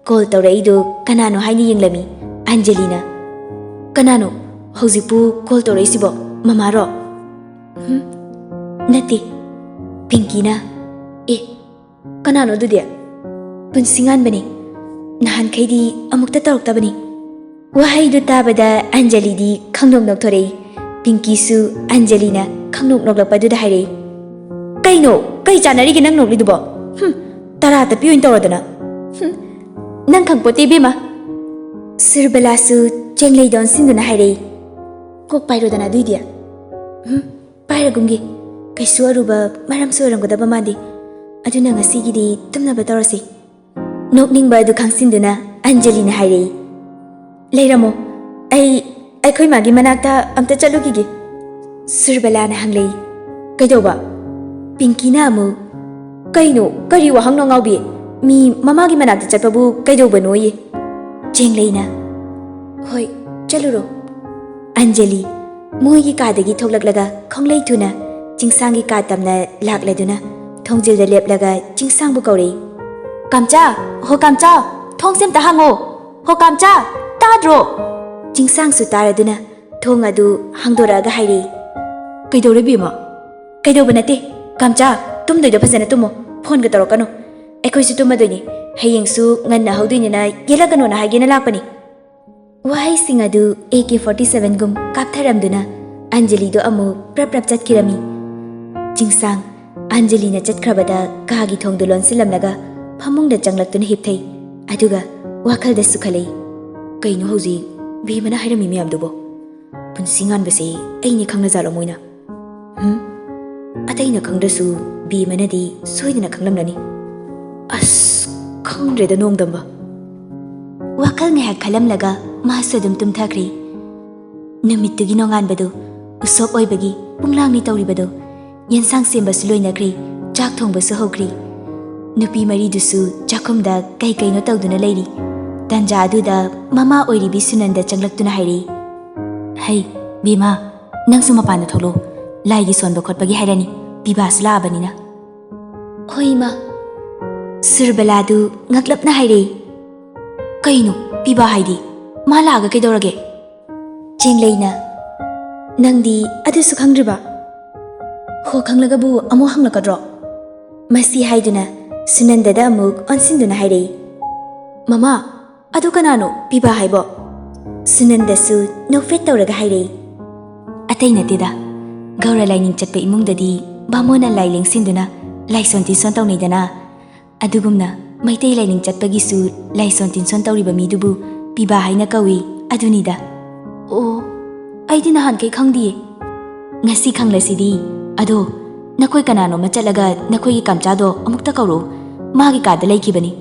ꯀꯣꯜ ꯇꯧꯔꯛꯏꯗꯨ ꯀꯅꯥꯅꯣ ꯍꯥꯏꯅ ꯌꯦꯡꯂꯝꯃꯤ꯫ ꯑꯟꯖꯂꯤꯅ, "ꯀꯅꯥꯅꯣ ꯍꯧꯖꯤꯛꯄꯨ ꯀꯣꯜ ꯇꯧꯔꯛꯏꯁꯤꯕꯣ? ꯃꯃꯥꯔꯣ?" "ꯍꯨꯝ, ꯅꯠꯇꯦ꯫" ꯄꯤꯡꯀꯤꯅ, "ꯑꯦ, ꯀꯅꯥꯅꯣ ꯑꯗꯨꯗꯤ? ꯄꯨꯟꯁꯤꯉꯥꯟꯕꯅꯤ꯫ ꯅꯍꯥꯟꯈꯩꯗꯤ ꯑꯃꯨꯛꯇ ꯇꯧꯔꯛꯇꯕꯅꯤ꯫" ꯋꯥꯍꯩꯗꯨ ꯇꯥꯕꯗ ꯑꯟꯖꯂꯤꯗꯤ ꯈꯪꯅꯣꯛ ꯅꯣꯛꯊꯣꯔꯛꯏ꯫ ꯄꯤꯡꯀꯤꯁꯨ ꯑꯟꯖꯂꯤꯅ ꯈꯪꯅꯣꯛ ꯅꯣꯛꯂꯛꯄꯗꯨꯗ ꯍꯥꯏꯔꯛꯏ, "ꯀꯩꯅꯣ? ꯀꯩ ꯆꯥꯟꯅꯔꯤꯒꯦ ꯅꯪ ꯅꯣꯛꯂꯤꯗꯨꯕꯣ? ꯍꯨꯝ, ꯇꯔꯥ ꯇꯞꯄꯤ ꯑꯣꯏꯅ ꯇꯧꯔꯗꯅ꯫ ꯍꯨꯝ, ꯅꯪ ꯈꯪꯄꯣꯠꯇꯦ ꯏꯕꯦꯝꯃ꯫" ꯁꯤꯔꯕꯂꯥꯁꯨ ꯆꯦꯡꯂꯩꯗ ꯑꯣꯟꯁꯤꯟꯗꯨꯅ ꯍꯥꯏꯔꯛꯏ, "ꯀꯣꯛ ꯄꯥꯏꯔꯣꯗꯅ ꯑꯗꯨꯏꯗꯤ꯫" "ꯍꯨꯝ, ꯄꯥꯏꯔꯒꯨꯝꯒꯦ꯫ ꯀꯩꯁꯨ ꯑꯔꯨꯕ ꯃꯔꯝꯁꯨ ꯑꯣꯏꯔꯝꯒꯗꯕ ꯃꯥꯟꯗꯦ꯫ ꯑꯗꯨꯅ ꯉꯁꯤꯒꯤꯗꯤ ꯇꯨꯝꯅꯕ ꯇꯧꯔꯁꯤ꯫" ꯅꯣꯛꯅꯤꯡꯕ ꯑꯗꯨ ꯈꯪꯁꯤꯟꯗꯨꯅ ꯑꯟꯖꯂꯤꯅ ꯍꯥꯏꯔꯛꯏ, "ꯂꯩꯔꯝꯃꯣ, ꯑꯩ ꯑꯩꯈꯣꯏ ꯃꯥꯒꯤ ꯃꯅꯥꯛꯇ ꯑꯝꯇ ꯆꯠꯂꯨꯈꯤꯒꯦ꯫" ꯁꯨꯔꯕꯂꯥꯅ ꯍꯪꯂꯛꯏ, "ꯀꯩꯗꯧꯕ?" ꯄꯤꯡꯀꯤꯅ ꯑꯃꯨꯛ, "ꯀꯩꯅꯣ, ꯀꯔꯤ ꯋꯥꯍꯪꯅꯣ ꯑꯉꯥꯎꯕꯤ? ꯃꯤ ꯃꯃꯥꯒꯤ ꯃꯅꯥꯛꯇ ꯆꯠꯄꯕꯨ ꯀꯩꯗꯧꯕꯅꯣꯌꯦ?" ꯆꯦꯡꯂꯩꯅ, "ꯍꯣꯏ, ꯆꯠꯂꯨꯔꯣ꯫" ꯑꯟꯖꯂꯤ ꯃꯣꯏꯒꯤ ꯀꯥꯗꯒꯤ ꯊꯣꯛꯂꯛꯂꯒ ꯈꯣꯡꯂꯩ ꯊꯨꯅ ꯆꯤꯡꯁꯥꯡꯒꯤ ꯀꯥ ꯇꯝꯅ ꯂꯥꯛꯂꯗꯨꯅ ꯊꯣꯡꯖꯤꯜꯗ ꯂꯦꯞꯂꯒ ꯆꯤꯡꯁꯥꯡꯕꯨ ꯀꯧꯔꯛꯏ꯫ "ꯀꯥꯝꯆꯥ! ꯍꯣ ꯀꯥꯝꯆꯥ! ꯊꯣꯡꯁꯦ ꯑꯝꯇ ꯍꯥꯡꯉꯣ! ꯍꯣ ꯀꯥꯝꯆꯥ! ꯇꯥꯗ꯭ꯔꯣ?" ꯆꯤꯡꯁꯥꯡꯁꯨ ꯇꯥꯔꯗꯨꯅ ꯊꯣꯡ ꯑꯗꯨ ꯍꯥꯡꯗꯣꯔꯛꯑꯒ ꯍꯥꯏꯔꯛꯏ꯫ "ꯀꯩꯗꯧꯔꯦ ꯕꯦꯝꯃ?" "ꯀꯩꯗꯧꯕ ꯅꯠꯇꯦ ꯀꯥꯝꯆꯥ, ꯇꯨꯝꯗꯣꯏꯗꯣ ꯐꯖꯅ ꯇꯨꯝꯃꯣ, ꯐꯣꯟꯒ ꯇꯧꯔꯛꯀꯅꯨ꯫ ꯑꯩꯈꯣꯏꯁꯨ ꯇꯨꯝꯃꯗꯣꯏꯅꯤ, ꯍꯌꯦꯡꯁꯨ ꯉꯟꯅ ꯍꯧꯗꯣꯏꯅꯤꯅ ꯌꯦꯠꯂꯛꯀꯅꯣꯅ ꯍꯥꯏꯒꯦꯅ ꯂꯥꯛꯄꯅꯤ꯫" ꯋꯥꯍꯩꯁꯤꯡ ꯑꯗꯨ ꯑꯦ ꯀꯦ ꯐꯣꯔꯇꯤ ꯁꯚꯦꯟꯒꯨꯝ ꯀꯥꯞꯊꯔꯝꯗꯨꯅ ꯑꯟꯖꯂꯤꯗꯣ ꯑꯃꯨꯛ ꯄ꯭ꯔꯞ ꯄ꯭ꯔꯞ ꯆꯠꯈꯤꯔꯝꯃꯤ꯫ ꯆꯤꯡꯁꯥꯡ ꯑꯟꯖꯂꯤꯅ ꯆꯠꯈ꯭ꯔꯕꯗ ꯀꯥꯒꯤ ꯊꯣꯡꯗꯨ ꯂꯣꯟꯁꯤꯜꯂꯝꯂꯒ ꯐꯃꯨꯡꯗ ꯆꯪꯂꯛꯇꯨꯅ ꯍꯤꯞꯊꯩ꯫ ꯑꯗꯨꯒ ꯋꯥꯈꯜꯗꯁꯨ ꯈꯜꯂꯤ, "ꯀꯩꯅꯣ ꯍꯧꯖꯤꯛ ꯕꯦꯝꯃꯅ ꯍꯥꯏꯔꯝꯃꯤ ꯃꯌꯥꯝꯗꯨꯕꯣ? ꯄꯨꯟꯁꯤ ꯉꯥꯟꯕꯁꯦ ꯑꯩꯅꯦ ꯈꯪꯅꯖꯥꯠꯂꯣ ꯃꯣꯏꯅ? ꯍꯨꯝ? ꯑꯇꯩꯅ ꯈꯪꯗ꯭ꯔꯁꯨ ꯕꯦꯝꯃꯅꯗꯤ ꯁꯣꯏꯗꯅ ꯈꯪꯂꯝꯂꯅꯤ꯫ ꯑꯁ, ꯈꯪꯗ꯭ꯔꯦꯗ ꯅꯣꯡꯗꯝꯕ꯫" ꯋꯥꯈꯜ ꯉꯥꯏꯍꯥꯛ ꯈꯜꯂꯝꯂꯒ ꯃꯥꯁꯨ ꯑꯗꯨꯝ ꯇꯨꯝꯊꯈ꯭ꯔꯦ꯫ ꯅꯨꯃꯤꯠꯇꯨꯒꯤ ꯅꯣꯡꯉꯥꯟꯕꯗꯨ ꯎꯁꯣꯞ ꯑꯣꯏꯕꯒꯤ ꯄꯨꯡꯂꯥꯡꯅꯤ ꯇꯧꯔꯤꯕꯗꯨ꯫ ꯌꯦꯟꯁꯥꯡ ꯁꯦꯝꯕꯁꯨ ꯂꯣꯏꯅꯈ꯭ꯔꯦ, ꯆꯥꯛ ꯊꯣꯡꯕꯁꯨ ꯍꯧꯈ꯭ꯔꯦ꯫ ꯅꯨꯄꯤ ꯃꯔꯤꯗꯨꯁꯨ ꯆꯥꯛꯈꯨꯝꯗ ꯀꯩ ꯀꯩꯅꯣ ꯇꯧꯗꯨꯅ ꯂꯩꯔꯤ꯫ ꯇꯥꯟꯖꯥ ꯑꯗꯨꯗ ꯃꯃꯥ ꯑꯣꯏꯔꯤꯕꯤ ꯁꯨꯅꯟꯗ ꯆꯪꯂꯛꯇꯨꯅ ꯍꯥꯏꯔꯛꯏ, "ꯍꯩ, ꯕꯦꯝꯃ, ꯅꯪꯁꯨ ꯃꯄꯥꯟꯗ ꯊꯣꯛꯂꯛꯑꯣ꯫ ꯂꯥꯏꯒꯤ ꯁꯣꯟꯕ ꯈꯣꯠꯄꯒꯤ ꯍꯥꯏꯔꯅꯤ, ꯄꯤꯕꯥꯁꯨ ꯂꯥꯛꯑꯕꯅꯤꯅ꯫" "ꯍꯣꯏ, ꯏꯃꯥ꯫" ꯁꯨꯔꯕꯂꯥꯗꯨ ꯉꯛꯂꯞꯅ ꯍꯥꯏꯔꯛꯏ, "ꯀꯩꯅꯣ ꯄꯤꯕꯥ ꯍꯥꯏꯗꯤ? ꯃꯥ ꯂꯥꯛꯑꯒ ꯀꯩꯗꯧꯔꯒꯦ?" ꯆꯦꯡꯂꯩꯅ, "ꯅꯪꯗꯤ ꯑꯗꯨꯁꯨ ꯈꯪꯗ꯭ꯔꯤꯕ? ꯍꯣ, ꯈꯪꯂꯒꯕꯨ ꯑꯃꯨꯛ ꯍꯪꯂꯛꯀꯗ꯭ꯔꯣ?" ꯃꯁꯤ ꯍꯥꯏꯗꯨꯅ ꯁꯨꯅꯟꯗꯗ ꯑꯃꯨꯛ ꯑꯣꯟꯁꯤꯟꯗꯨꯅ ꯍꯥꯏꯔꯛꯏ, "ꯃꯃꯥ, ꯑꯗꯨ ꯀꯅꯥꯅꯣ ꯄꯤꯕꯥ ꯍꯥꯏꯕꯣ?" ꯁꯨꯅꯟꯗꯁꯨ ꯅꯣꯛꯐꯦꯠ ꯇꯧꯔꯒ ꯍꯥꯏꯔꯛꯏ, "ꯑꯇꯩ ꯅꯠꯇꯦꯗ, ꯒꯧꯔ ꯂꯥꯏꯅꯤꯡ ꯆꯠꯄ ꯏꯃꯨꯡꯗꯗꯤ ꯕꯥꯃꯣꯟꯅ ꯂꯥꯏ ꯂꯦꯡꯁꯤꯟꯗꯨꯅ ꯂꯥꯏꯁꯣꯟ ꯇꯤꯟꯁꯣꯟ ꯇꯧꯅꯩꯗꯅ, ꯑꯗꯨꯒꯨꯝꯅ ꯃꯩꯇꯩ ꯂꯥꯏꯅꯤꯡ ꯆꯠꯄꯒꯤꯁꯨ ꯂꯥꯏꯁꯣꯟ ꯇꯤꯟꯁꯣꯟ ꯇꯧꯔꯤꯕ ꯃꯤꯗꯨꯕꯨ ꯄꯤꯕꯥ ꯍꯥꯏꯅ ꯀꯧꯏ, ꯑꯗꯨꯅꯤꯗ꯫" "ꯑꯣ, ꯑꯩꯗꯤ ꯅꯍꯥꯟꯈꯩ ꯈꯪꯗꯤꯌꯦ꯫" "ꯉꯁꯤ ꯈꯪꯂꯁꯤꯗꯤ꯫ ꯑꯗꯣ ꯅꯈꯣꯏ ꯀꯅꯥꯅꯣꯝꯃ ꯆꯠꯂꯒ ꯅꯈꯣꯏꯒꯤ ꯀꯥꯝꯆꯥꯗꯣ ꯑꯃꯨꯛꯇ ꯀꯧꯔꯛꯎ꯫ ꯃꯥꯒꯤ ꯀꯥꯗ ꯂꯩꯈꯤꯕꯅꯤ꯫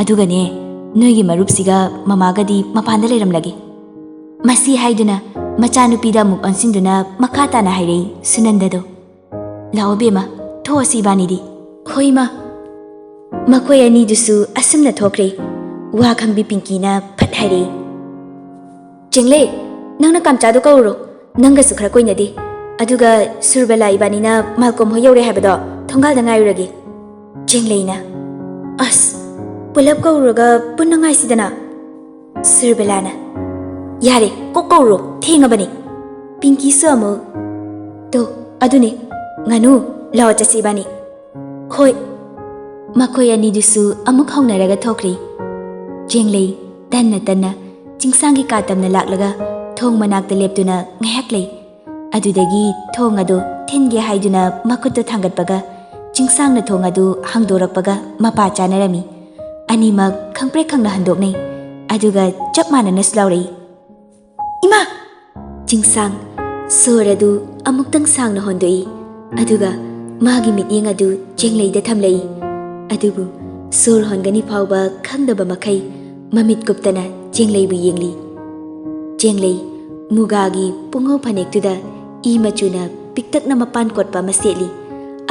ꯑꯗꯨꯒꯅꯦ, ꯅꯣꯏꯒꯤ ꯃꯔꯨꯞꯁꯤꯒ ꯃꯃꯥꯒꯗꯤ ꯃꯄꯥꯟꯗ ꯂꯩꯔꯝꯂꯒꯦ꯫" ꯃꯁꯤ ꯍꯥꯏꯗꯨꯅ ꯃꯆꯥꯅꯨꯄꯤꯗ ꯑꯃꯨꯛ ꯑꯣꯟꯁꯤꯟꯗꯨꯅ ꯃꯈꯥ ꯇꯥꯅ ꯍꯥꯏꯔꯛꯏ ꯁꯨꯅꯟꯗꯗꯣ, "ꯂꯥꯛꯑꯣ ꯕꯦꯝꯃ, ꯊꯣꯛꯑꯁꯤ ꯏꯕꯥꯅꯤꯗꯤ꯫" "ꯍꯣꯏ, ꯏꯃꯥ꯫" ꯃꯈꯣꯏ ꯑꯅꯤꯗꯨꯁꯨ ꯑꯁꯨꯝꯅ ꯊꯣꯛꯈ꯭ꯔꯦ꯫ ꯋꯥ ꯈꯪꯕꯤ ꯄꯤꯡꯀꯤꯅ ꯐꯠ ꯍꯥꯏꯔꯛꯏ, "ꯆꯦꯡꯂꯩ, "ꯅꯪꯅ ꯀꯥꯝꯆꯥꯗꯣ ꯀꯧꯔꯨꯔꯣ, ꯅꯪꯒꯁꯨ ꯈꯔ ꯀꯣꯏꯅꯗꯦ꯫ ꯑꯗꯨꯒ ꯁꯨꯔꯕꯂꯥ ꯏꯕꯥꯅꯤꯅ ꯃꯥꯜꯀꯣꯝ ꯍꯣꯏ ꯌꯧꯔꯦ ꯍꯥꯏꯕꯗꯣ ꯊꯣꯡꯒꯥꯜꯗ ꯉꯥꯏꯔꯨꯔꯒꯦ꯫" ꯆꯦꯡꯂꯩꯅ, "ꯑꯁ, ꯄꯨꯂꯞ ꯀꯧꯔꯨꯔꯒ ꯄꯨꯟꯅ ꯉꯥꯏꯁꯤꯗꯅ꯫" ꯁꯨꯔꯕꯂꯥꯅ, "ꯌꯥꯔꯦ, ꯀꯣꯛ ꯀꯧꯔꯨꯔꯣ, ꯊꯦꯡꯉꯕꯅꯤ꯫" ꯄꯤꯡꯀꯤꯁꯨ ꯑꯃꯨꯛ, "ꯇꯣ, ꯑꯗꯨꯅꯦ, ꯉꯥꯅꯨ, ꯂꯥꯛꯑꯣ ꯆꯠꯁꯤ ꯏꯕꯥꯅꯤ꯫" "ꯍꯣꯏ꯫" ꯃꯈꯣꯏ ꯑꯅꯤꯗꯨꯁꯨ ꯑꯃꯨꯛ ꯍꯧꯅꯔꯒ ꯊꯣꯛꯈ꯭ꯔꯤ꯫ ꯆꯦꯡꯂꯩ ꯇꯟꯅ ꯇꯟꯅ ꯆꯤꯡꯁꯥꯡꯒꯤ ꯀꯥ ꯇꯝꯅ ꯂꯥꯛꯂꯒ ꯊꯣꯡ ꯃꯅꯥꯛꯇ ꯂꯦꯞꯇꯨꯅ ꯉꯥꯏꯍꯥꯛ ꯂꯩ꯫ ꯑꯗꯨꯗꯒꯤ ꯊꯣꯡ ꯑꯗꯨ ꯊꯤꯟꯒꯦ ꯍꯥꯏꯗꯨꯅ ꯃꯈꯨꯠꯇꯨ ꯊꯥꯡꯒꯠꯄꯒ ꯆꯤꯡꯁꯥꯡꯅ ꯊꯣꯡ ꯑꯗꯨ ꯍꯥꯡꯗꯣꯔꯛꯄꯒ ꯃꯄꯥ ꯆꯥꯅꯔꯝꯃꯤ꯫ ꯑꯅꯤꯃꯛ ꯈꯪꯄ꯭ꯔꯦꯛ ꯈꯪꯅ ꯍꯟꯗꯣꯛꯅꯩ꯫ ꯑꯗꯨꯒ ꯆꯞ ꯃꯥꯟꯅꯅꯁꯨ ꯂꯥꯎꯔꯛꯏ, "ꯏꯃꯥ!" ꯆꯤꯡꯁꯥꯡ ꯁꯣꯔ ꯑꯗꯨ ꯑꯃꯨꯛꯇꯪ ꯁꯥꯡꯅ ꯍꯣꯟꯗꯣꯛꯏ, ꯑꯗꯨꯒ ꯃꯥꯒꯤ ꯃꯤꯠꯌꯦꯡ ꯑꯗꯨ ꯆꯦꯡꯂꯩꯗ ꯊꯝꯂꯛꯏ꯫ ꯑꯗꯨꯕꯨ ꯁꯣꯔ ꯍꯣꯟꯒꯅꯤ ꯐꯥꯎꯕ ꯈꯪꯗꯕ ꯃꯈꯩ ꯃꯃꯤꯠ ꯀꯨꯞꯇꯅ ꯆꯦꯡꯂꯩꯕꯨ ꯌꯦꯡꯂꯤ꯫ ꯆꯦꯡꯂꯩ ꯃꯨꯒꯥꯒꯤ ꯄꯨꯡꯉꯧ ꯐꯅꯦꯛꯇꯨꯗ ꯏ ꯃꯆꯨꯅ ꯄꯤꯛꯇꯛꯅ ꯃꯄꯥꯟ ꯀꯣꯠꯄ ꯑꯃ ꯁꯦꯠꯂꯤ꯫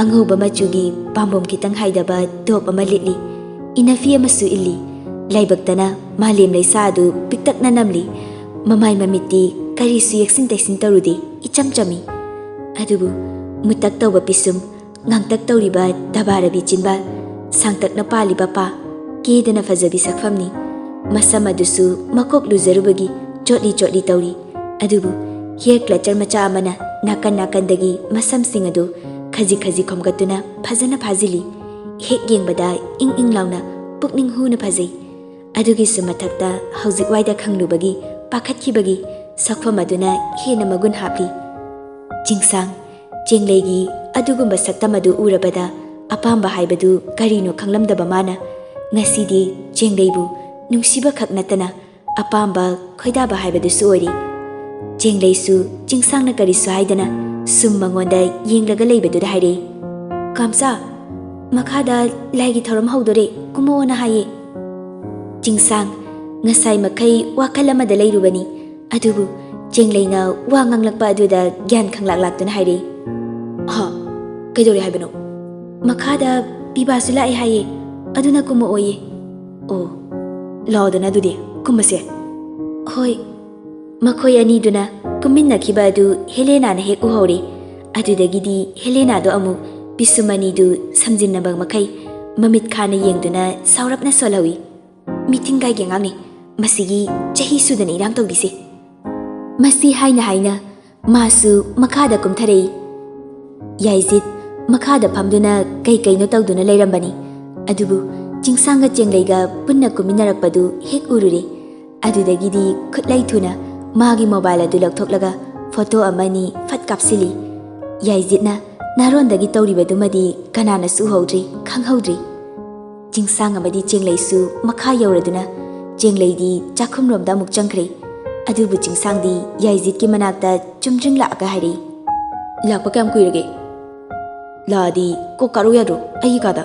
ꯑꯉꯧꯕ ꯃꯆꯨꯒꯤ ꯄꯥꯝꯕꯣꯝ ꯈꯤꯇꯪ ꯍꯥꯏꯗꯕ ꯇꯣꯞ ꯑꯃ ꯂꯤꯠꯂꯤ꯫ ꯏꯅꯐꯤ ꯑꯃꯁꯨ ꯏꯜꯂꯤ꯫ ꯂꯥꯏꯕꯛꯇꯅ ꯃꯥꯂꯦꯝ ꯂꯩꯁꯥ ꯑꯗꯨ ꯄꯤꯛꯇꯛꯅ ꯅꯝꯂꯤ꯫ ꯃꯃꯥꯏ ꯃꯃꯤꯠꯇꯤ ꯀꯔꯤꯁꯨ ꯌꯦꯛꯁꯤꯟ ꯇꯩꯁꯤꯟ ꯇꯧꯔꯨꯗꯦ, ꯏꯆꯝ ꯆꯝꯃꯤ꯫ ꯑꯗꯨꯕꯨ ꯃꯨꯇꯛ ꯇꯧꯕ ꯄꯤꯁꯨꯝ, ꯉꯥꯡꯇꯛ ꯇꯧꯔꯤꯕ ꯗꯕꯥꯔꯕꯤ ꯆꯤꯟꯕꯥꯜ, ꯁꯥꯡꯇꯛꯅ ꯄꯥꯜꯂꯤꯕ ꯄꯥ, ꯀꯦꯗꯅ ꯐꯖꯕꯤ ꯁꯛꯐꯝꯅꯤ꯫ ꯃꯁꯝ ꯑꯗꯨꯁꯨ ꯃꯀꯣꯛ ꯂꯨꯖꯔꯨꯕꯒꯤ ꯆꯣꯠꯂꯤ ꯆꯣꯠꯂꯤ ꯇꯧꯔꯤ꯫ ꯑꯗꯨꯕꯨ ꯍꯤꯌꯔ ꯀ꯭ꯂꯆꯔ ꯃꯆꯥ ꯑꯃꯅ ꯅꯥꯀꯟ ꯅꯥꯀꯟꯗꯒꯤ ꯃꯁꯝꯁꯤꯡ ꯑꯗꯨ ꯈꯖꯤꯛ ꯈꯖꯤꯛ ꯈꯣꯝꯒꯠꯇꯨꯅ ꯐꯖꯅ ꯐꯥꯖꯤꯜꯂꯤ꯫ ꯍꯦꯛ ꯌꯦꯡꯕꯗ ꯏꯪ ꯏꯪ ꯂꯥꯎꯅ ꯄꯨꯛꯅꯤꯡ ꯍꯨꯅ ꯐꯖꯩ꯫ ꯑꯗꯨꯒꯤꯁꯨ ꯃꯊꯛꯇ ꯍꯧꯖꯤꯛ ꯋꯥꯏꯗ ꯈꯪꯂꯨꯕꯒꯤ ꯄꯥꯈꯠꯈꯤꯕꯒꯤ ꯁꯛꯐꯝ ꯑꯗꯨꯅ ꯍꯦꯟꯅ ꯃꯒꯨꯟ ꯍꯥꯞꯂꯤ꯫ ꯆꯤꯡꯁꯥꯡ ꯆꯦꯡꯂꯩꯒꯤ ꯑꯗꯨꯒꯨꯝꯕ ꯁꯛꯇꯝ ꯑꯗꯨ ꯎꯔꯕꯗ ꯑꯄꯥꯝꯕ ꯍꯥꯏꯕꯗꯨ ꯀꯔꯤꯅꯣ ꯈꯪꯂꯝꯗꯕ ꯃꯥꯅ ꯉꯁꯤꯗꯤ ꯆꯦꯡꯂꯩꯕꯨ ꯅꯨꯡꯁꯤꯕ ꯈꯛ ꯅꯠꯇꯅ ꯑꯄꯥꯝꯕ ꯈꯣꯏꯗꯥꯕ ꯍꯥꯏꯕꯗꯨꯁꯨ ꯑꯣꯏꯔꯤ꯫ ꯆꯦꯡꯂꯩꯁꯨ ꯆꯤꯡꯁꯥꯡꯅ ꯀꯔꯤꯁꯨ ꯍꯥꯏꯗꯅ ꯁꯨꯝ ꯃꯉꯣꯟꯗ ꯌꯦꯡꯂꯒ ꯂꯩꯕꯗꯨꯗ ꯍꯥꯏꯔꯛꯏ, "ꯀꯥꯝꯆꯥ, ꯃꯈꯥꯗ ꯂꯥꯏꯒꯤ ꯊꯧꯔꯝ ꯍꯧꯗꯣꯔꯦ, ꯀꯨꯝꯃꯛꯑꯣꯅ ꯍꯥꯏꯌꯦ꯫" ꯆꯤꯡꯁꯥꯡ ꯉꯁꯥꯏ ꯃꯈꯩ ꯋꯥꯈꯜ ꯑꯃꯗ ꯂꯩꯔꯨꯕꯅꯤ, ꯑꯗꯨꯕꯨ ꯆꯦꯡꯂꯩꯅ ꯋꯥ ꯉꯥꯡꯂꯛꯄ ꯑꯗꯨꯗ ꯒ꯭ꯌꯥꯟ ꯈꯪꯂꯥꯛ ꯂꯥꯛꯇꯨꯅ ꯍꯥꯏꯔꯛꯏ, "ꯍꯥ? ꯀꯩꯗꯧꯔꯦ ꯍꯥꯏꯕꯅꯣ?" "ꯃꯈꯥꯗ ꯄꯤꯕꯥꯁꯨ ꯂꯥꯛꯑꯦ ꯍꯥꯏꯌꯦ, ꯑꯗꯨꯅ ꯀꯨꯝꯃꯛꯑꯣꯌꯦ꯫" "ꯑꯣ, ꯂꯥꯛꯑꯣꯗꯅ ꯑꯗꯨꯗꯤ ꯀꯨꯝꯃꯁꯦ꯫" "ꯍꯣꯏ꯫" ꯃꯈꯣꯏ ꯑꯅꯤꯗꯨꯅ ꯀꯨꯝꯃꯤꯟꯅꯈꯤꯕ ꯑꯗꯨ ꯍꯦꯂꯦꯅꯥꯅ ꯍꯦꯛ ꯎꯍꯧꯔꯦ꯫ ꯑꯗꯨꯗꯒꯤꯗꯤ ꯍꯦꯂꯦꯅꯥꯗꯣ ꯑꯃꯨꯛ ꯄꯤꯁꯨꯝ ꯑꯅꯤꯗꯨ ꯁꯝꯖꯤꯟꯅꯕ ꯃꯈꯩ ꯃꯃꯤꯠ ꯈꯥꯅ ꯌꯦꯡꯗꯨꯅ ꯁꯥꯎꯔꯞꯅ ꯁꯣꯜꯍꯧꯏ꯫ "ꯃꯤꯇꯤꯡ ꯀꯥꯏꯒꯤ ꯑꯉꯥꯡꯅꯤ, ꯃꯁꯤꯒꯤ ꯆꯍꯤ ꯁꯨꯗꯅ ꯏꯔꯥꯡ ꯇꯧꯕꯤꯁꯦ꯫" ꯃꯁꯤ ꯍꯥꯏꯅ ꯍꯥꯏꯅ ꯃꯥꯁꯨ ꯃꯈꯥꯗ ꯀꯨꯝꯊꯔꯛꯏ꯫ ꯌꯥꯏꯖꯤꯠ ꯃꯈꯥꯗ ꯐꯝꯗꯨꯅ ꯀꯩ ꯀꯩꯅꯣ ꯇꯧꯗꯨꯅ ꯂꯩꯔꯝꯕꯅꯤ꯫ ꯑꯗꯨꯕꯨ ꯆꯤꯡꯁꯥꯡꯒ ꯆꯦꯡꯂꯩꯒ ꯄꯨꯟꯅ ꯀꯨꯝꯃꯤꯟꯅꯔꯛꯄꯗꯨ ꯍꯦꯛ ꯎꯔꯨꯔꯦ꯫ ꯑꯗꯨꯗꯒꯤꯗꯤ ꯈꯨꯠꯂꯩ ꯊꯨꯅ ꯃꯥꯒꯤ ꯃꯣꯕꯥꯏꯜ ꯑꯗꯨ ꯂꯧꯊꯣꯛꯂꯒ ꯐꯣꯇꯣ ꯑꯃꯅꯤ ꯐꯠ ꯀꯥꯞꯁꯤꯜꯂꯤ꯫ ꯌꯥꯏꯖꯤꯠꯅ ꯅꯥꯔꯣꯟꯗꯒꯤ ꯇꯧꯔꯤꯕꯗꯨꯃꯗꯤ ꯀꯅꯥꯅꯁꯨ ꯎꯍꯧꯗ꯭ꯔꯤ, ꯈꯪꯍꯧꯗ꯭ꯔꯤ꯫ ꯆꯤꯡꯁꯥꯡ ꯑꯃꯗꯤ ꯆꯦꯡꯂꯩꯁꯨ ꯃꯈꯥ ꯌꯧꯔꯗꯨꯅ ꯆꯦꯡꯂꯩꯗꯤ ꯆꯥꯛꯈꯨꯝꯔꯣꯝꯗ ꯑꯃꯨꯛ ꯆꯪꯈ꯭ꯔꯦ꯫ ꯑꯗꯨꯕꯨ ꯆꯤꯡꯁꯥꯡꯗꯤ ꯌꯥꯏꯖꯤꯠꯀꯤ ꯃꯅꯥꯛꯇ ꯆꯨꯝꯗ꯭ꯔꯤꯡ ꯂꯥꯛꯑꯒ ꯍꯥꯏꯔꯛꯏ, "ꯂꯥꯛꯄ ꯀꯌꯥꯝ ꯀꯨꯏꯔꯒꯦ?" "ꯂꯥꯛꯑꯗꯤ ꯀꯣꯛ ꯀꯥꯔꯨ ꯌꯥꯗ꯭ꯔꯣ ꯑꯩꯒꯤ ꯀꯥꯗ?"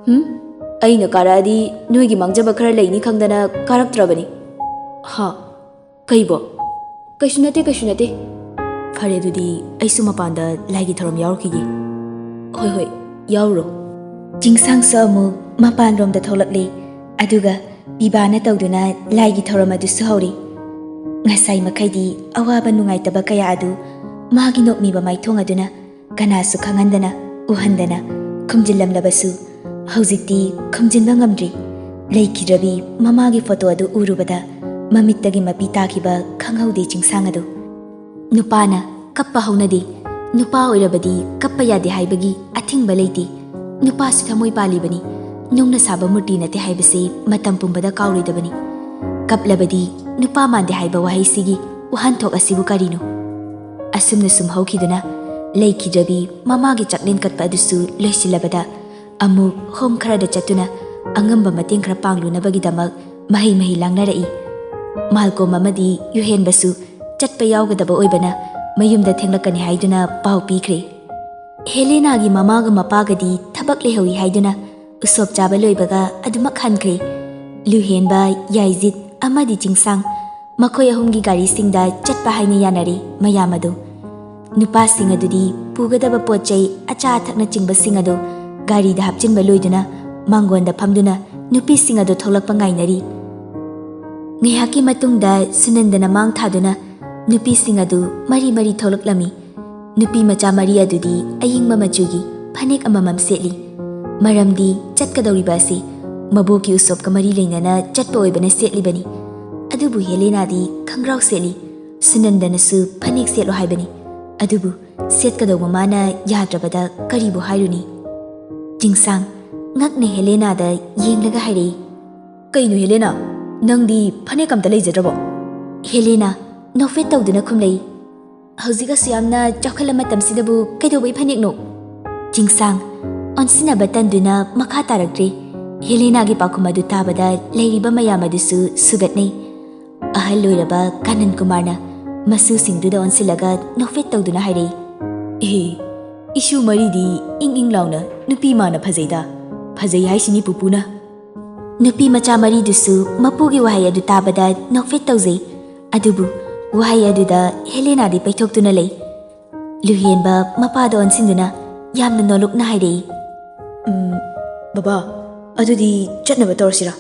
"ꯍꯨꯝ? ꯑꯩꯅ ꯀꯥꯔꯛꯑꯗꯤ ꯅꯣꯏꯒꯤ ꯃꯥꯡꯖꯕ ꯈꯔ ꯂꯩꯅꯤ ꯈꯪꯗꯅ ꯀꯥꯔꯛꯇ꯭ꯔꯕꯅꯤ꯫" "ꯍꯥ? ꯀꯩꯕꯣ?" "ꯀꯩꯁꯨ ꯅꯠꯇꯦ, ꯀꯩꯁꯨ ꯅꯠꯇꯦ꯫" "ꯐꯔꯦ, ꯑꯗꯨꯗꯤ ꯑꯩꯁꯨ ꯃꯄꯥꯟꯗ ꯂꯥꯏꯒꯤ ꯊꯧꯔꯝ ꯌꯥꯎꯔꯨꯈꯤꯒꯦ꯫" "ꯍꯣꯏ, ꯍꯣꯏ, ꯌꯥꯎꯔꯨꯔꯣ꯫" ꯆꯤꯡꯁꯥꯡꯁꯨ ꯑꯃꯨꯛ ꯃꯄꯥꯟꯂꯣꯝꯗ ꯊꯣꯛꯂꯛꯂꯦ꯫ ꯑꯗꯨꯒ ꯄꯤꯕꯥꯅ ꯇꯧꯗꯨꯅ ꯂꯥꯏꯒꯤ ꯊꯧꯔꯝ ꯑꯗꯨꯁꯨ ꯍꯧꯔꯤ꯫ ꯉꯁꯥꯏ ꯃꯈꯩꯗꯤ ꯑꯋꯥꯕ ꯅꯨꯡꯉꯥꯏꯇꯕ ꯀꯌꯥ ꯑꯗꯨ ꯃꯥꯒꯤ ꯅꯣꯛꯃꯤꯕ ꯃꯥꯏꯊꯣꯡ ꯑꯗꯨꯅ ꯀꯅꯥꯁꯨ ꯈꯪꯍꯟꯗꯅ, ꯎꯍꯟꯗꯅ ꯈꯨꯝꯖꯤꯜꯂꯝꯂꯕꯁꯨ, ꯍꯧꯖꯤꯛꯇꯤ ꯈꯨꯝꯖꯤꯟꯕ ꯉꯝꯗ꯭ꯔꯤ꯫ ꯂꯩꯈꯤꯗ꯭ꯔꯕꯤ ꯃꯃꯥꯒꯤ ꯐꯣꯇꯣ ꯑꯗꯨ ꯎꯔꯨꯕꯗ ꯃꯃꯤꯠꯇꯒꯤ ꯃꯄꯤ ꯇꯥꯈꯤꯕ ꯈꯪꯍꯧꯗꯦ ꯆꯤꯡꯁꯥꯡ ꯑꯗꯨ꯫ ꯅꯨꯄꯥꯅ ꯀꯞꯄ ꯍꯧꯅꯗꯦ꯫ ꯅꯨꯄꯥ ꯑꯣꯏꯔꯕꯗꯤ ꯀꯞꯄ ꯌꯥꯗꯦ ꯍꯥꯏꯕꯒꯤ ꯑꯊꯤꯡꯕ ꯂꯩꯇꯦ꯫ ꯅꯨꯄꯥꯁꯨ ꯊꯃꯣꯏ ꯄꯥꯜꯂꯤꯕꯅꯤ꯫ ꯅꯨꯡꯅ ꯁꯥꯕ ꯃꯨꯔꯇꯤ ꯅꯠꯇꯦ ꯍꯥꯏꯕꯁꯤ ꯃꯇꯝ ꯄꯨꯝꯕꯗ ꯀꯥꯎꯔꯣꯏꯗꯕꯅꯤ꯫ ꯀꯞꯂꯕꯗꯤ ꯅꯨꯄꯥ ꯃꯥꯟꯗꯦ ꯍꯥꯏꯕ ꯋꯥꯍꯩꯁꯤꯒꯤ ꯋꯥꯍꯟꯊꯣꯛ ꯑꯁꯤꯕꯨ ꯀꯔꯤꯅꯣ? ꯑꯁꯨꯝꯅ ꯁꯨꯝ ꯍꯧꯈꯤꯗꯨꯅ ꯂꯩꯈꯤꯗ꯭ꯔꯕꯤ ꯃꯃꯥꯒꯤ ꯆꯥꯛꯂꯦꯟ ꯀꯠꯄ ꯑꯗꯨꯁꯨ ꯂꯣꯏꯁꯤꯜꯂꯕꯗ, ꯑꯃꯨꯛ ꯍꯣꯝ ꯈꯔꯗ ꯆꯠꯇꯨꯅ ꯑꯉꯝꯕ ꯃꯇꯦꯡ ꯈꯔ ꯄꯥꯡꯂꯨꯅꯕꯒꯤꯗꯃꯛ ꯃꯍꯩ ꯃꯍꯩ ꯂꯥꯡꯅꯔꯛꯏ꯫ ꯃꯥꯜꯀꯣꯝ ꯑꯃꯗꯤ ꯌꯨꯍꯦꯟꯕꯁꯨ ꯆꯠꯄ ꯌꯥꯎꯒꯗꯕ ꯑꯣꯏꯕꯅ ꯃꯌꯨꯝꯗ ꯊꯦꯡꯂꯛꯀꯅꯤ ꯍꯥꯏꯗꯨꯅ ꯄꯥꯎ ꯄꯤꯈ꯭ꯔꯦ꯫ ꯍꯦꯂꯦꯅꯥꯒꯤ ꯃꯃꯥꯒ ꯃꯄꯥꯒꯗꯤ ꯊꯕꯛ ꯂꯩꯍꯧꯏ ꯍꯥꯏꯗꯨꯅ ꯎꯁꯣꯞ ꯆꯥꯕ ꯂꯣꯏꯕꯒ ꯑꯗꯨꯃꯛ ꯍꯟꯈ꯭ꯔꯦ꯫ ꯂꯨꯍꯦꯟꯕ, ꯌꯥꯏꯖꯤꯠ ꯑꯃꯗꯤ ꯆꯤꯡꯁꯥꯡ, ꯃꯈꯣꯏ ꯑꯍꯨꯝꯒꯤ ꯒꯥꯔꯤꯁꯤꯡꯗ ꯆꯠꯄ ꯍꯥꯏꯅ ꯌꯥꯅꯔꯦ ꯃꯌꯥꯝ ꯑꯗꯨ꯫ ꯅꯨꯄꯥꯁꯤꯡ ꯑꯗꯨꯗꯤ ꯄꯨꯒꯗꯕ ꯄꯣꯠ ꯆꯩ, ꯑꯆꯥ ꯑꯊꯛꯅꯆꯤꯡꯕꯁꯤꯡ ꯑꯗꯨ ꯒꯥꯔꯤꯗ ꯍꯥꯞꯆꯤꯟꯕ ꯂꯣꯏꯗꯨꯅ ꯃꯥꯡꯒꯣꯟꯗ ꯐꯝꯗꯨꯅ ꯅꯨꯄꯤꯁꯤꯡ ꯑꯗꯨ ꯊꯣꯛꯂꯛꯄ ꯉꯥꯏꯅꯔꯤ꯫ ꯉꯥꯏꯍꯥꯛꯀꯤ ꯃꯇꯨꯡꯗ ꯁꯨꯅꯟꯗꯅ ꯃꯥꯡ ꯊꯥꯗꯨꯅ ꯅꯨꯄꯤꯁꯤꯡ ꯑꯗꯨ ꯃꯔꯤ ꯃꯔꯤ ꯊꯣꯛꯂꯛꯂꯝꯃꯤ꯫ ꯅꯨꯄꯤ ꯃꯆꯥ ꯃꯔꯤ ꯑꯗꯨꯗꯤ ꯑꯌꯤꯡꯕ ꯃꯆꯨꯒꯤ ꯐꯅꯦꯛ ꯑꯃꯃꯝ ꯁꯦꯠꯂꯤ꯫ ꯃꯔꯝꯗꯤ ꯆꯠꯀꯗꯧꯔꯤꯕ ꯑꯁꯤ ꯃꯕꯣꯛꯀꯤ ꯎꯁꯣꯞꯀ ꯃꯔꯤ ꯂꯩꯅꯅ ꯆꯠꯄ ꯑꯣꯏꯕꯅ ꯁꯦꯠꯂꯤꯕꯅꯤ꯫ ꯑꯗꯨꯕꯨ ꯍꯦꯂꯦꯅꯥꯗꯤ ꯈꯪꯒ꯭ꯔꯥꯎ ꯁꯦꯠꯂꯤ꯫ ꯁꯨꯅꯟꯗꯅꯁꯨ ꯐꯅꯦꯛ ꯁꯦꯠꯂꯣ ꯍꯥꯏꯕꯅꯤ꯫ ꯑꯗꯨꯕꯨ ꯁꯦꯠꯀꯗꯧꯕ ꯃꯥꯅ ꯌꯥꯗ꯭ꯔꯕꯗ ꯀꯔꯤꯕꯨ ꯍꯥꯏꯔꯨꯅꯤ? ꯆꯤꯡꯁꯥꯡ ꯉꯛꯅ ꯍꯦꯂꯦꯅꯥꯗ ꯌꯦꯡꯂꯒ ꯍꯥꯏꯔꯛꯏ, "ꯀꯩꯅꯣ ꯍꯦꯂꯦꯅꯥ, ꯅꯪꯗꯤ ꯐꯅꯦꯛ ꯑꯝꯇ ꯂꯩꯖꯗ꯭ꯔꯕꯣ?" ꯍꯦꯂꯦꯅꯥ ꯅꯣꯛꯐꯦꯠ ꯇꯧꯗꯨꯅ ꯈꯨꯝꯂꯛꯏ, "ꯍꯧꯖꯤꯛ ꯑꯁꯨ ꯌꯥꯝꯅ ꯆꯥꯎꯈꯠꯂ ꯃꯇꯝꯁꯤꯗꯕꯨ ꯀꯩꯗꯧꯕꯩ ꯐꯅꯦꯛꯅꯣ?" ꯆꯤꯡꯁꯥꯡ ꯑꯣꯟꯁꯤꯟꯅꯕ ꯇꯟꯗꯨꯅ ꯃꯈꯥ ꯇꯥꯔꯛꯇ꯭ꯔꯦ꯫ ꯍꯦꯂꯦꯅꯥꯒꯤ ꯄꯥꯎꯈꯨꯝ ꯑꯗꯨ ꯇꯥꯕꯗ ꯂꯩꯔꯤꯕ ꯃꯌꯥꯝ ꯑꯗꯨꯁꯨ ꯁꯨꯒꯠꯅꯩ꯫ ꯑꯍꯜ ꯑꯣꯏꯔꯕ ꯀꯥꯅꯟ ꯀꯨꯃꯥꯔꯅ ꯃꯁꯨꯁꯤꯡꯗꯨꯗ ꯑꯣꯟꯁꯤꯜꯂꯒ ꯅꯣꯛꯐꯦꯠ ꯇꯧꯗꯨꯅ ꯍꯥꯏꯔꯛꯏ, "ꯑꯦ, ꯏꯁꯨ ꯃꯔꯤꯗꯤ ꯏꯪ ꯏꯪ ꯂꯥꯎꯅ ꯅꯨꯄꯤ ꯃꯥꯅ ꯐꯖꯩꯗ꯫ ꯐꯖꯩ ꯍꯥꯏꯁꯤꯅꯤ ꯄꯨꯄꯨꯅ꯫" ꯅꯨꯄꯤ ꯃꯆꯥ ꯃꯔꯤꯗꯨꯁꯨ ꯃꯄꯨꯒꯤ ꯋꯥꯍꯩ ꯑꯗꯨ ꯇꯥꯕꯗ ꯅꯣꯛꯐꯦꯠ ꯇꯧꯖꯩ꯫ ꯑꯗꯨꯕꯨ ꯋꯥꯍꯩ ꯑꯗꯨꯗ ꯍꯦꯂꯦꯅꯥꯗꯤ ꯄꯩꯊꯣꯛꯇꯨꯅ ꯂꯩ꯫ ꯂꯨꯍꯦꯟꯕ ꯃꯄꯥꯗ ꯑꯣꯟꯁꯤꯟꯗꯨꯅ ꯌꯥꯝꯅ ꯅꯣꯂꯨꯛꯅ ꯍꯥꯏꯔꯛꯏ, "ꯎꯝ, ꯕꯕꯥ, ꯑꯗꯨꯗꯤ ꯆꯠꯅꯕ ꯇꯧꯔꯁꯤꯔꯥ?"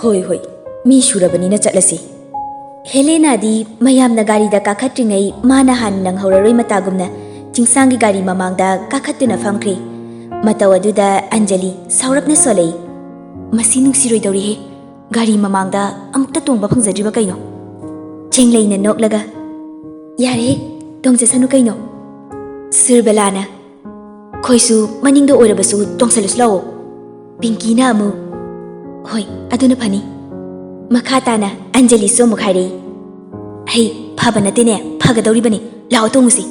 "ꯍꯣꯏ, ꯍꯣꯏ, ꯃꯤ ꯁꯨꯔꯕꯅꯤꯅ ꯆꯠꯂꯁꯤ꯫" ꯍꯦꯂꯦꯅꯥꯗꯤ ꯃꯌꯥꯝꯅ ꯒꯥꯔꯤꯗ ꯀꯥꯈꯠꯇ꯭ꯔꯤꯉꯩ ꯃꯥꯅ ꯍꯥꯟꯅ ꯅꯪꯍꯧꯔꯔꯣꯏ ꯃꯇꯥꯒꯨꯝꯅ ꯆꯤꯡꯁꯥꯡꯒꯤ ꯒꯥꯔꯤ ꯃꯃꯥꯡꯗ ꯀꯥꯈꯠꯇꯨꯅ ꯐꯝꯈ꯭ꯔꯦ꯫ ꯃꯇꯧ ꯑꯗꯨꯗ ꯑꯟꯖꯂꯤ ꯁꯥꯎꯔꯞꯅ ꯁꯣꯜꯂꯛꯏ, "ꯃꯁꯤ ꯅꯨꯡꯁꯤꯔꯣꯏꯗꯧꯔꯤꯍꯦ꯫ ꯒꯥꯔꯤ ꯃꯃꯥꯡꯗ ꯑꯃꯨꯛꯇ ꯇꯣꯡꯕ ꯐꯪꯖꯗ꯭ꯔꯤꯕ ꯀꯩꯅꯣ?" ꯆꯦꯡꯂꯩꯅ ꯅꯣꯛꯂꯒ, "ꯌꯥꯔꯦꯍꯦ, ꯇꯣꯡꯖꯁꯅꯨ ꯀꯩꯅꯣ꯫" ꯁꯨꯔꯕꯂꯥꯅ, "ꯈꯣꯏꯁꯨ ꯃꯅꯤꯡꯗ ꯑꯣꯏꯔꯕꯁꯨ ꯇꯣꯡꯁꯜꯂꯁꯨ ꯂꯥꯛꯑꯣ꯫" ꯄꯤꯡꯀꯤꯅ ꯑꯃꯨꯛ, "ꯍꯣꯏ, ꯑꯗꯨꯅ ꯐꯅꯤ꯫" ꯃꯈꯥ ꯇꯥꯅ ꯑꯟꯖꯂꯤꯁꯨ ꯑꯃꯨꯛ ꯍꯥꯏꯔꯛꯏ, "ꯍꯩ, ꯐꯕ ꯅꯠꯇꯦꯅꯦ, ꯐꯒꯗꯧꯔꯤꯕꯅꯤ, ꯂꯥꯛꯑꯣ ꯇꯣꯡꯉꯨꯁꯤ꯫"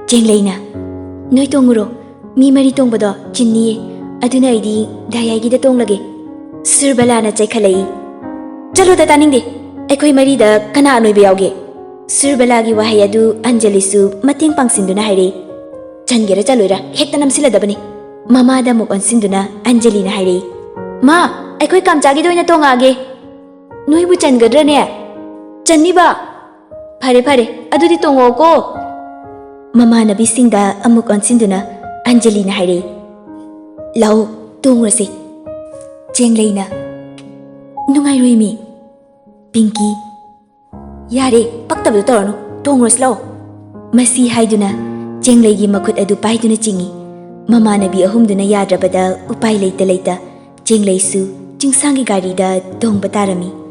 ꯆꯦꯡꯂꯩꯅ, "ꯅꯣꯏ ꯇꯣꯡꯉꯨꯔꯣ, ꯃꯤ ꯃꯔꯤ ꯇꯣꯡꯕꯗꯣ ꯆꯤꯟꯅꯤꯌꯦ, ꯑꯗꯨꯅ ꯑꯩꯗꯤ ꯗꯥꯌꯥꯏꯒꯤꯗ ꯇꯣꯡꯂꯒꯦ꯫" ꯁꯨꯔꯕꯂꯥꯅ ꯆꯩꯈꯠꯂꯛꯏ, "ꯆꯠꯂꯣꯗ, ꯇꯥꯅꯤꯡꯗꯦ꯫ ꯑꯩꯈꯣꯏ ꯃꯔꯤꯗ ꯀꯅꯥ ꯑꯅꯣꯏꯕ ꯌꯥꯎꯒꯦ?" ꯁꯨꯔꯕꯂꯥꯒꯤ ꯋꯥꯍꯩ ꯑꯗꯨ ꯑꯟꯖꯂꯤꯁꯨ ꯃꯇꯦꯡ ꯄꯥꯡꯁꯤꯟꯗꯨꯅ ꯍꯥꯏꯔꯛꯏ, "ꯆꯟꯒꯦꯔꯥ ꯆꯜꯂꯣꯏꯔꯥ ꯍꯦꯛꯇ ꯅꯝꯁꯤꯜꯂꯗꯕꯅꯤ꯫" ꯃꯃꯥꯗ ꯑꯃꯨꯛ ꯑꯣꯟꯁꯤꯟꯗꯨꯅ ꯑꯟꯖꯂꯤꯅ ꯍꯥꯏꯔꯛꯏ, "ꯃꯥ, ꯑꯩꯈꯣꯏ ꯀꯥꯝꯆꯥꯒꯤꯗ ꯑꯣꯏꯅ ꯇꯣꯡꯉꯛꯑꯒꯦ꯫ ꯅꯣꯏꯕꯨ ꯆꯟꯒꯗ꯭ꯔꯅꯦ? ꯆꯟꯅꯤꯕ? ꯐꯔꯦ, ꯐꯔꯦ, ꯑꯗꯨꯗꯤ ꯇꯣꯡꯉꯛꯑꯣꯀꯣ꯫" ꯃꯃꯥꯟꯅꯕꯤꯁꯤꯡꯗ ꯑꯃꯨꯛ ꯑꯣꯟꯁꯤꯟꯗꯨꯅ ꯑꯟꯖꯂꯤꯅ ꯍꯥꯏꯔꯛꯏ, "ꯂꯥꯛꯑꯣ, ꯇꯣꯡꯉꯨꯔꯁꯤ꯫" ꯆꯦꯡꯂꯩꯅ, "ꯅꯨꯡꯉꯥꯏꯔꯣꯏꯃꯤ, "ꯄꯤꯡꯀꯤ, ꯌꯥꯔꯦ, ꯄꯛꯇꯕꯗꯣ ꯇꯧꯔꯅꯨ, ꯇꯣꯡꯔꯁꯤ ꯂꯥꯛꯑꯣ"꯫ ꯃꯁꯤ ꯍꯥꯏꯗꯨꯅ ꯆꯦꯡꯂꯩꯒꯤ ꯃꯈꯨꯠ ꯑꯗꯨ ꯄꯥꯏꯗꯨꯅ ꯆꯤꯡꯏ꯫ ꯃꯃꯥꯟꯅꯕꯤ ꯑꯍꯨꯝꯗꯨꯅ ꯌꯥꯗ꯭ꯔꯕꯗ ꯎꯄꯥꯏ ꯂꯩꯇ ꯂꯩꯇ ꯆꯦꯡꯂꯩꯁꯨ ꯆꯤꯡꯁꯥꯡꯒꯤ ꯒꯥꯔꯤꯗ ꯇꯣꯡꯕ ꯇꯥꯔꯝꯃꯤ꯫